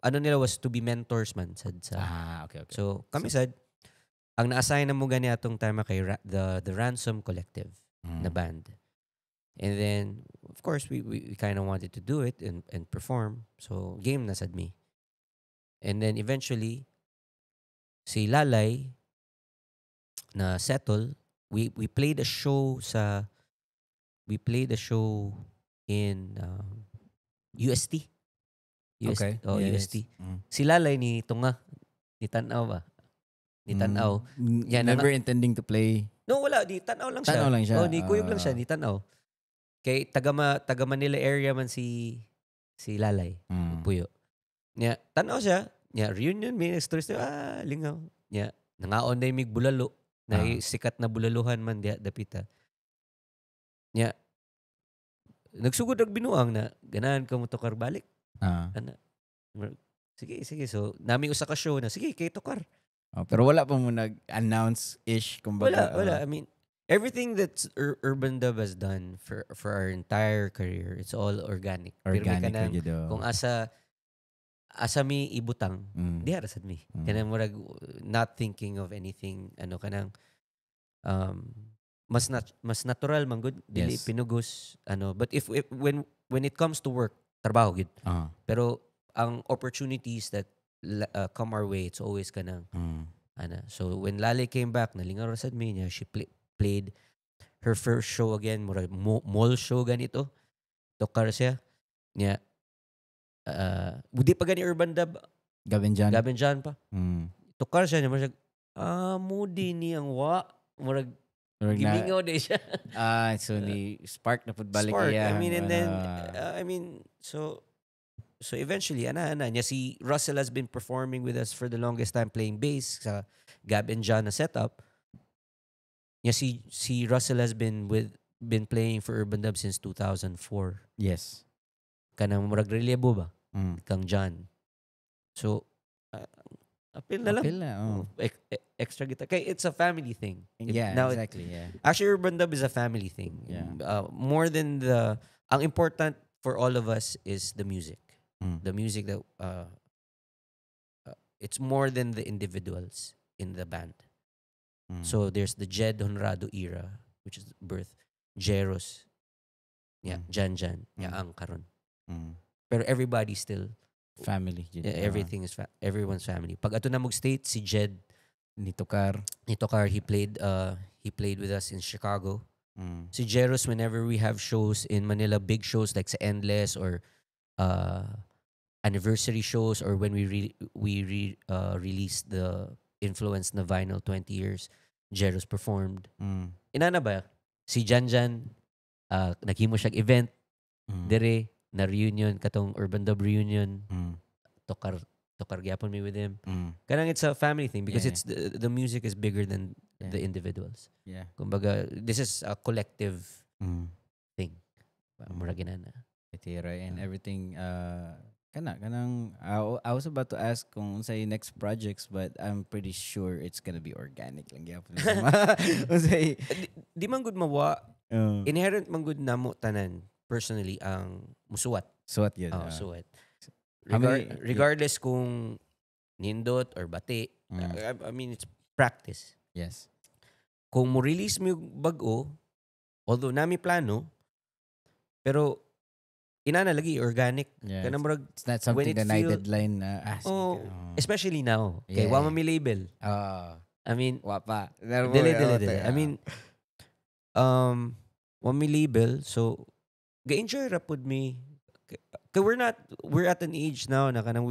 B: ano nila was to be mentors man sad sa.
A: Ah, okay.
B: So kami sad ang na-assign na mo gani atong time kay the Ransom Collective na band. And then of course we kind of wanted to do it and perform. So game na sad mi. And then eventually si Lalay na settle, we played a show in UST. UST. Oh, UST. Si Lalay ni tunga, ni tanaw ba? Ni tanaw. Yeah,
A: Never intending to play.
B: No, wala. Di tanaw lang siya.
A: Tanaw lang siya.
B: Oh, ni kuyog lang siya,
A: Ah.
B: ni tanaw. Kay taga Manila area man si Lalay, Puyo. Nya, tanaw siya. Nya, reunion mi stories, ah, lingaw. Nya, nangaon na mig bulalo. Na sikat na bulaluhan man diha dapita. Nya, nagsugod og binuang na ganahan ka mo tukar balik. Ana. Sige, sige. So, nami usa ka show na sige kay tukar.
A: Oh, pero wala pa mo nag-announce-ish, kumbaga.
B: Wala, wala. I mean, everything that Urbandub has done for our entire career, it's all organic. Pero may
A: Organic
B: kanang,
A: ra gyud, oh.
B: kung asa mi ibutang, diha ra sad mi. Kanang murag not thinking of anything, ano kanang mas natural man gud, dili pinugos ano, but if when it comes to work, trabaho gud. Pero Ang opportunities that come our way, it's always kanang ana. So when Lale came back, nalingaw ra sad mi niya. She played her first show again, mura mall show ganito. Tokar siya. Niya di pa gani Urbandub.
A: Gavin John.
B: Gavin John pa. Tokar siya niya, murag moody ni ang wa. Murag
A: Murag na,
B: gimingaw di siya.
A: Ah, so ni spark na pud balik
B: Spark.
A: iya.
B: I mean, and then,
A: Ah.
B: I mean, so eventually, ana, niya si Russell has been performing with us for the longest time playing bass sa Gab and John na setup. Niya si Russell has been playing for Urbandub since 2004. Kanang murag relebo ba kang John. So, apil na lang.
A: Apil na, oh.
B: Extra guitar. Kay it's a family thing. Actually, Urbandub is a family thing. More than the, ang important for all of us is the music. The music that, it's more than the individuals in the band. So there's the Jed Honrado era, which is birth. Jeros. Yeah, Jan Jan. Yeah, ang karon. Pero everybody still
A: Family jud.
B: Yeah, everything is everyone's family. Pag ato na mag state si Jed
A: Nitokar.
B: Nitokar, he played with us in Chicago. Si Jeros, whenever we have shows in Manila, big shows like sa Endless or anniversary shows or when we released the Influence na vinyl 20 years, Jeros performed. Inana ba? Si Jan Jan, naghimo siya event dire na reunion katong Urbandub reunion, tokar gyapon mi with him. Kanang it's a family thing because it's the music is bigger than the individuals. Kumbaga, this is a collective thing. Mura ginana.
A: Tira and everything, kana kanang I was about to ask kung unsay next projects, but I'm pretty sure it's gonna be organic lang gyapon. Unsay
B: Di man gud mawa, inherent man gud namo tanan personally ang musuwat.
A: Suwat yun.
B: Oh,
A: ah.
B: suwat.
A: How
B: Regardless kung nindot or bati, I mean, it's practice. Kung mo release mo yung bag-o, although nami plano, pero inana lagi organic.
A: Yeah,
B: Kanang murag
A: it's not
B: when
A: something
B: it
A: na
B: feel
A: deadline na ah, sige,
B: Oh,
A: oh.
B: especially now. Kay wa man mi label. I mean,
A: Wa pa.
B: Dili, dili, dili. I mean, wa mi label, so ga-enjoy ra pud mi. Kay we're not, we're at an age now na kanang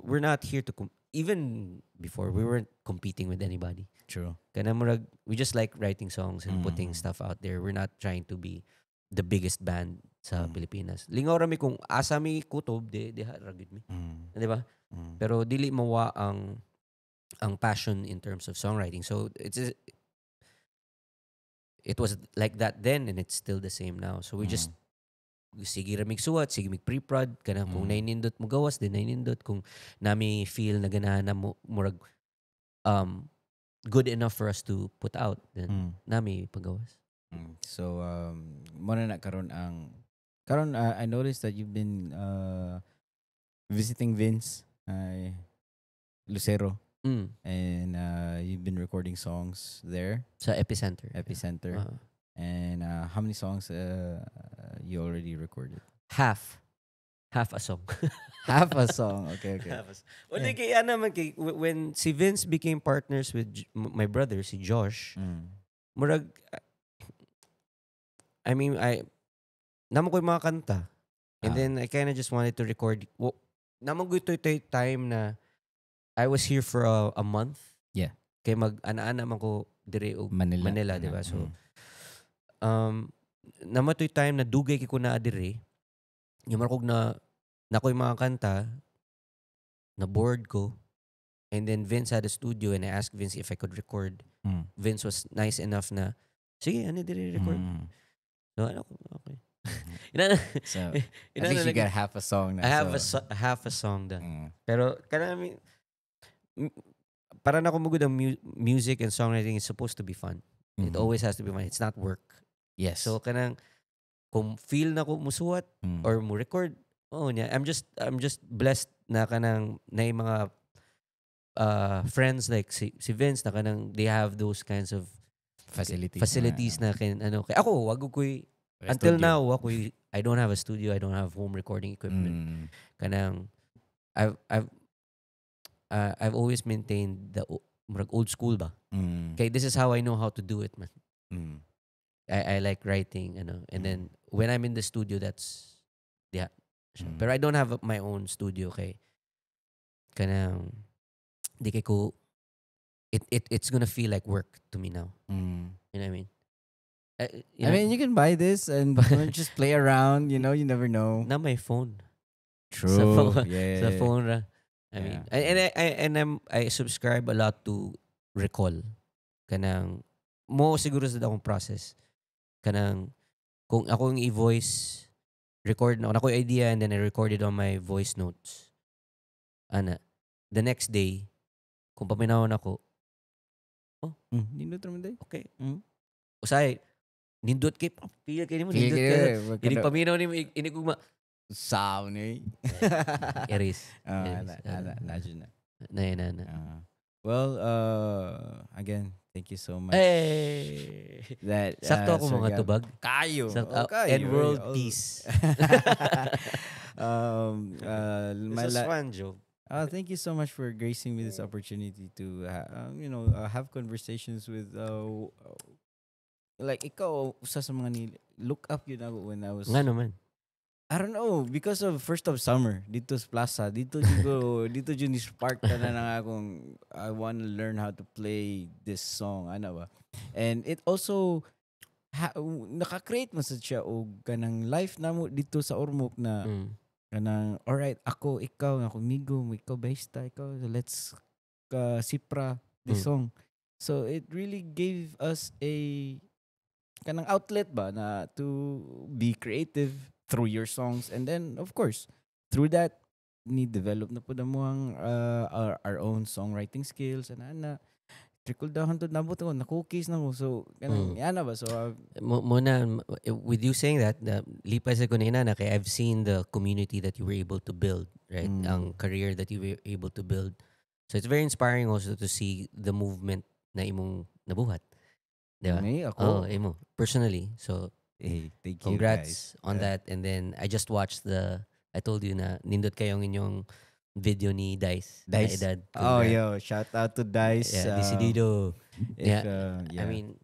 B: we're not here to even before we weren't competing with anybody.
A: True.
B: Kanang murag, we just like writing songs and putting stuff out there. We're not trying to be the biggest band sa Pilipinas. Lingaw ra mi kung asa mi kutob, di diha ra gyud mi. Di ba? Pero dili mawa ang passion in terms of songwriting. So it was like that then and it's still the same now. So we just sige ra mig suwat, sige mig pre-prod, kanang kung nainindot mo gawas, di nainindot. Kung nami feel na ganahan na mo, murag, good enough for us to put out, then nami pagawas.
A: So mo na karon ang karon, I noticed that you've been visiting Vince Lucero and you've been recording songs there.
B: Sa Epicenter.
A: Epicenter. And how many songs you already recorded?
B: Half. Half a song.
A: Half a song. Okay.
B: Half a song. Well, kay, ano man, kay, when si Vince became partners with my brother, si Josh, murag, I mean, I, namo ko yung mga kanta. And then I kind of just wanted to record. Well, namo ko ito yung time na I was here for a month. Kay mag-ana-ana man ko dire og
A: Manila.
B: Manila, di ba? So, namo to yung time na dugay kay ko naa dire. Yung markog na ko yung mga kanta, na bored ko. And then Vince had a studio and I asked Vince if I could record. Vince was nice enough na, sige, ano dire record? So, ano ko, okay.
A: So, at least you got half a song na.
B: I have
A: so.
B: half a song done. Pero, kana, I mean, para na kumugod ang music and songwriting is supposed to be fun. It always has to be fun. It's not work. So, kanang, kung feel na ko musuwat or mo record, oh, niya. I'm just blessed na kanang na yung mga friends like si Vince na kanang they have those kinds of
A: Facilities,
B: facilities na kin, ano, kay ako wag ko'y
A: May
B: until
A: studio.
B: now, wag ko'y, I don't have a studio, I don't have home recording equipment. Kanang I've always maintained the murag old school ba. Okay, this is how I know how to do it, man. I like writing, ano. And then when I'm in the studio, that's, yeah. Siya. Pero I don't have my own studio kay kanang di kay ko it's gonna feel like work to me now. You know what I mean? You
A: I
B: know,
A: mean, you can buy this and just play around. You never know.
B: Na my phone.
A: True.
B: Sa phone, sa phone ra. I mean, and I subscribe a lot to recall. Kanang mo siguro sa akong process. Kanang kung ako yung i-voice record na ako idea and then I record it on my voice notes. Ana, the next day kung paminawon ako,
A: Nindot naman day.
B: Okay.
A: Mm.
B: Usay nindot kay feel kay nimo
A: Feel
B: nindot
A: kay
B: kay. Inig paminaw nimo inig ugma.
A: Sound eh.
B: Eris.
A: Ah,
B: Eris.
A: ana, ana, na jud na.
B: Na na na.
A: Well, again, thank you so much.
B: Hey.
A: That,
B: Sakto ako
A: Sir
B: mga
A: Gab.
B: Tubag.
A: Kayo.
B: Sakto,
A: Oh, kayo.
B: And world
A: Oh.
B: peace.
A: My
B: This was fun, Joe.
A: Thank you so much for gracing me this opportunity to have conversations with like ikaw, usa sa mga ni look up yun ako when I was
B: Nga naman.
A: I don't know, because of First of Summer dito sa plaza dito jud ko dito jud ni spark tanan nga akong I want to learn how to play this song, ano ba, and it also naka-create man sad siya og kanang life namo dito sa Ormoc na kanang alright, ako, ikaw, ako Migo, ikaw Besta, ikaw, let's sipra this song. So it really gave us a kanang outlet ba na to be creative through your songs, and then of course through that ni develop na pud mo ang our own songwriting skills and ana trickle down hantod nabot ko na cookies na ko, so kanang ana ba, so
B: Mo na, with you saying that, na, lipay sa ko na na kay I've seen the community that you were able to build, right?
A: Mm.
B: Ang career that you were able to build. So it's very inspiring also to see the movement na imong nabuhat. Di ba?
A: Me, ako.
B: Oh, imo. Personally. So
A: Hey, thank you guys.
B: Congrats on that. And then I just watched the, I told you na nindot kayong inyong video ni Dice. Na
A: Dice.
B: edad.
A: Oh,
B: Congrats.
A: Yo, shout out to Dice.
B: Yeah, Decidido.
A: If,
B: Yeah,
A: yeah.
B: I mean,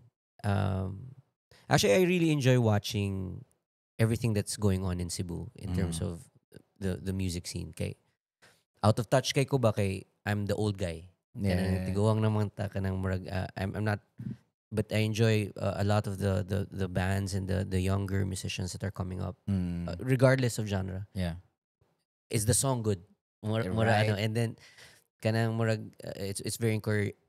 B: actually, I really enjoy watching everything that's going on in Cebu in terms of the music scene. Kay out of touch kay ko ba kay I'm the old guy. Kanang tiguang naman ta kanang murag I'm not, but I enjoy a lot of the bands and the younger musicians that are coming up regardless of genre. Is the song good? Mura ano, and then kanang murag it's very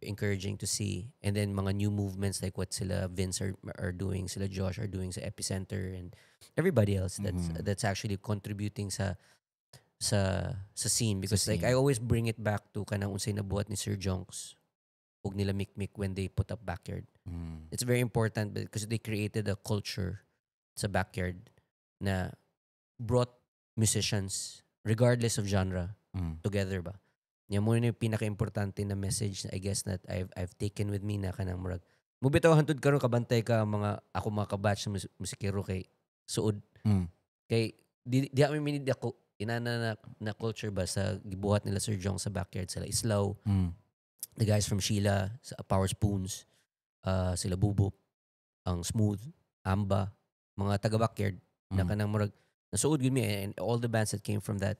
B: encouraging to see, and then mga new movements like what sila Vince are doing, sila Josh are doing sa Epicenter, and everybody else that's that's actually contributing sa scene, because like
A: scene.
B: I always bring it back to kanang unsay nabuhat ni Sir Jonks ug nila Mikmik when they put up Backyard. It's very important because they created a culture sa Backyard na brought musicians regardless of genre together ba. Nya mo na yung pinaka-importante na message, I guess, that I've taken with me na kanang murag mo bitaw hantud karon kabantay ka mga ako mga kabatch na musikero kay suod kay di ami minid ako inana na culture ba sa gibuhat nila Sir Jong sa Backyard, sila Islaw, the guys from Sheila sa Power Spoons, sila Bubo, ang Smooth, Amba, mga taga Backyard na kanang murag nasuod gud mi and all the bands that came from that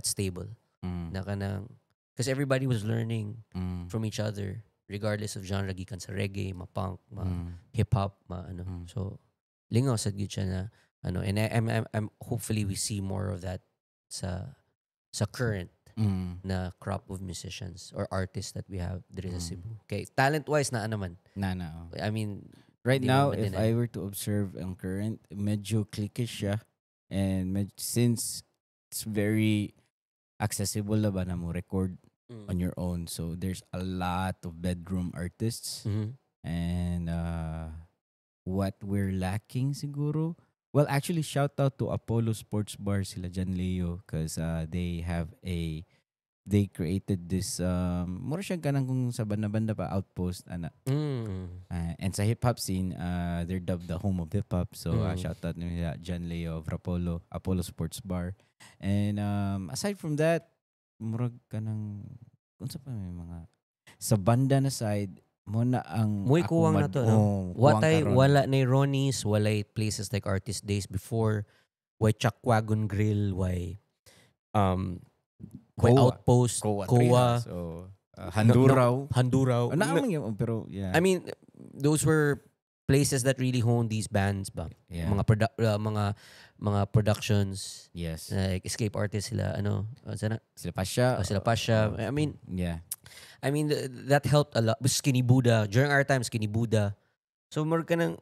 B: stable na kanang because everybody was learning from each other regardless of genre, gikan sa reggae, ma punk, ma hip hop, ma ano. So lingaw sad gyud siya na ano, and I'm hopefully we see more of that sa current na crop of musicians or artists that we have diri sa Cebu. Okay, talent wise na ano man.
A: Na, oh.
B: I mean,
A: Right
B: di
A: now,
B: mo
A: if
B: ma-deny.
A: I were to observe ang current, medyo cliquish siya. And since it's very accessible na ba na mo record on your own. So there's a lot of bedroom artists. And what we're lacking siguro, well, actually, shout out to Apollo Sports Bar, sila Jan Leo, because they have a They created this mura siya kanang kung sa banda-banda pa, Outpost ana. And sa hip hop scene, they're dubbed the home of hip hop. So shout out nila John Leo of Rapolo, Apollo Sports Bar. And aside from that, murag kanang unsa pa may mga sa banda na side mo na ang
B: Muy
A: akong
B: kuwang na to, no?
A: Oh, kuwang
B: Watay
A: karon.
B: Wala na Ronnie's, walay places like Artist Days before, way Chuck Wagon Grill, way
A: Koa.
B: Outpost,
A: Koa,
B: Koa,
A: Treehouse, oh, Handuraw.
B: Handuraw.
A: Oh, naa man yun, pero yeah.
B: I mean, those were places that really honed these bands ba? Mga productions like Escape Artists sila ano, sana
A: Sila Pasha.
B: Oh, sila Pasha. I mean, I mean that helped a lot. Skinny Buddha during our time, Skinny Buddha. So more ka ng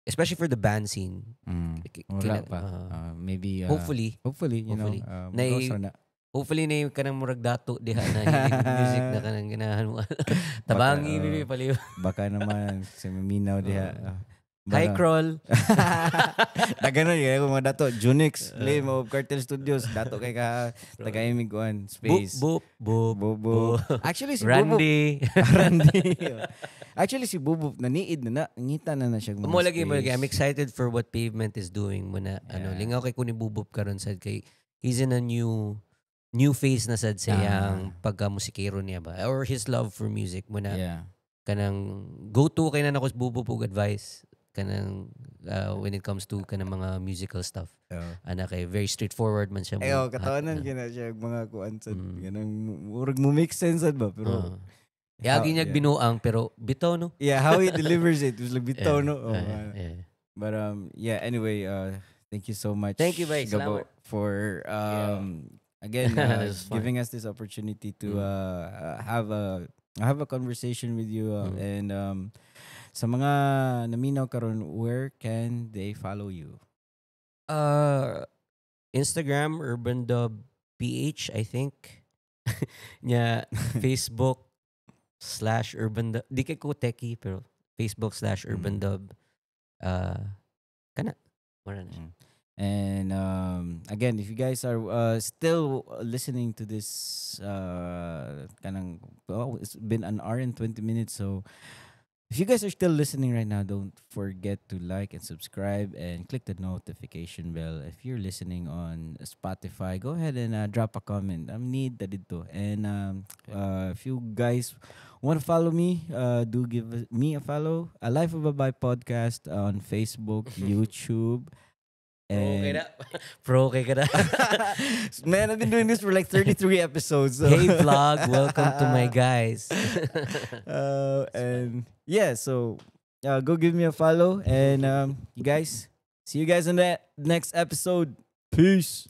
B: especially for the band scene.
A: Wala pa. Maybe
B: hopefully
A: hopefully, you
B: hopefully.
A: know, magawas na.
B: Hopefully na yung kanang murag dato diha na hilig music na kanang ganahan mo. Tabangi
A: Baka,
B: bibi paliw.
A: Baka naman sa maminaw diha.
B: Hi crawl.
A: Daganon kay ako mga dato Junix, Lim of Cartel Studios, dato kay ka tagaimig kuan
B: Boop
A: space.
B: boop boop.
A: Bobo. Actually si Bubo
B: Randy.
A: Randy. Actually si Bubo naniid na na ngita na na siya mga
B: Mo lagi mo lagi.
A: space.
B: I'm excited for what Pavement is doing muna. Ano, lingaw kay kuni Bubop karon sad kay he's in a new phase na sad sa iyang pagka-musikero niya ba or his love for music muna kanang go to kay na nako sa Bubop og advice kanang when it comes to kanang mga musical stuff. Ana kay very straightforward man siya mo.
A: Eh, oh, katawanan kay na siya og mga kuan sad ganang murag mo make sense sad ba pero
B: Yagi niya binuang pero bitaw no.
A: Yeah, how he delivers it was like bitaw no. Oh, man. But yeah, anyway, thank you so much.
B: Thank you, bhai.
A: Gabo,
B: Salamat.
A: for again
B: This was fun.
A: giving us this opportunity to have a conversation with you and sa mga naminaw karon, where can they follow you?
B: Instagram, Urban Dub PH, I think. Nya Facebook/Urban Dub. Di kay ko techie pero Facebook/Urban Dub. Kana. Wala na siya.
A: And again, if you guys are still listening to this, kanang, oh, it's been an hour and 20 minutes. So if you guys are still listening right now, don't forget to like and subscribe and click the notification bell. If you're listening on Spotify, go ahead and drop a comment. I'm need that dito. And if you guys want to follow me, do give me a follow. A Life of a Bai podcast on Facebook, YouTube.
B: Pro kay
A: And
B: na. Pro kay ka na.
A: Man, I've been doing this for like 33 episodes. So.
B: Hey vlog, welcome to my guys.
A: And yeah, so go give me a follow. And you guys, see you guys in the next episode. Peace.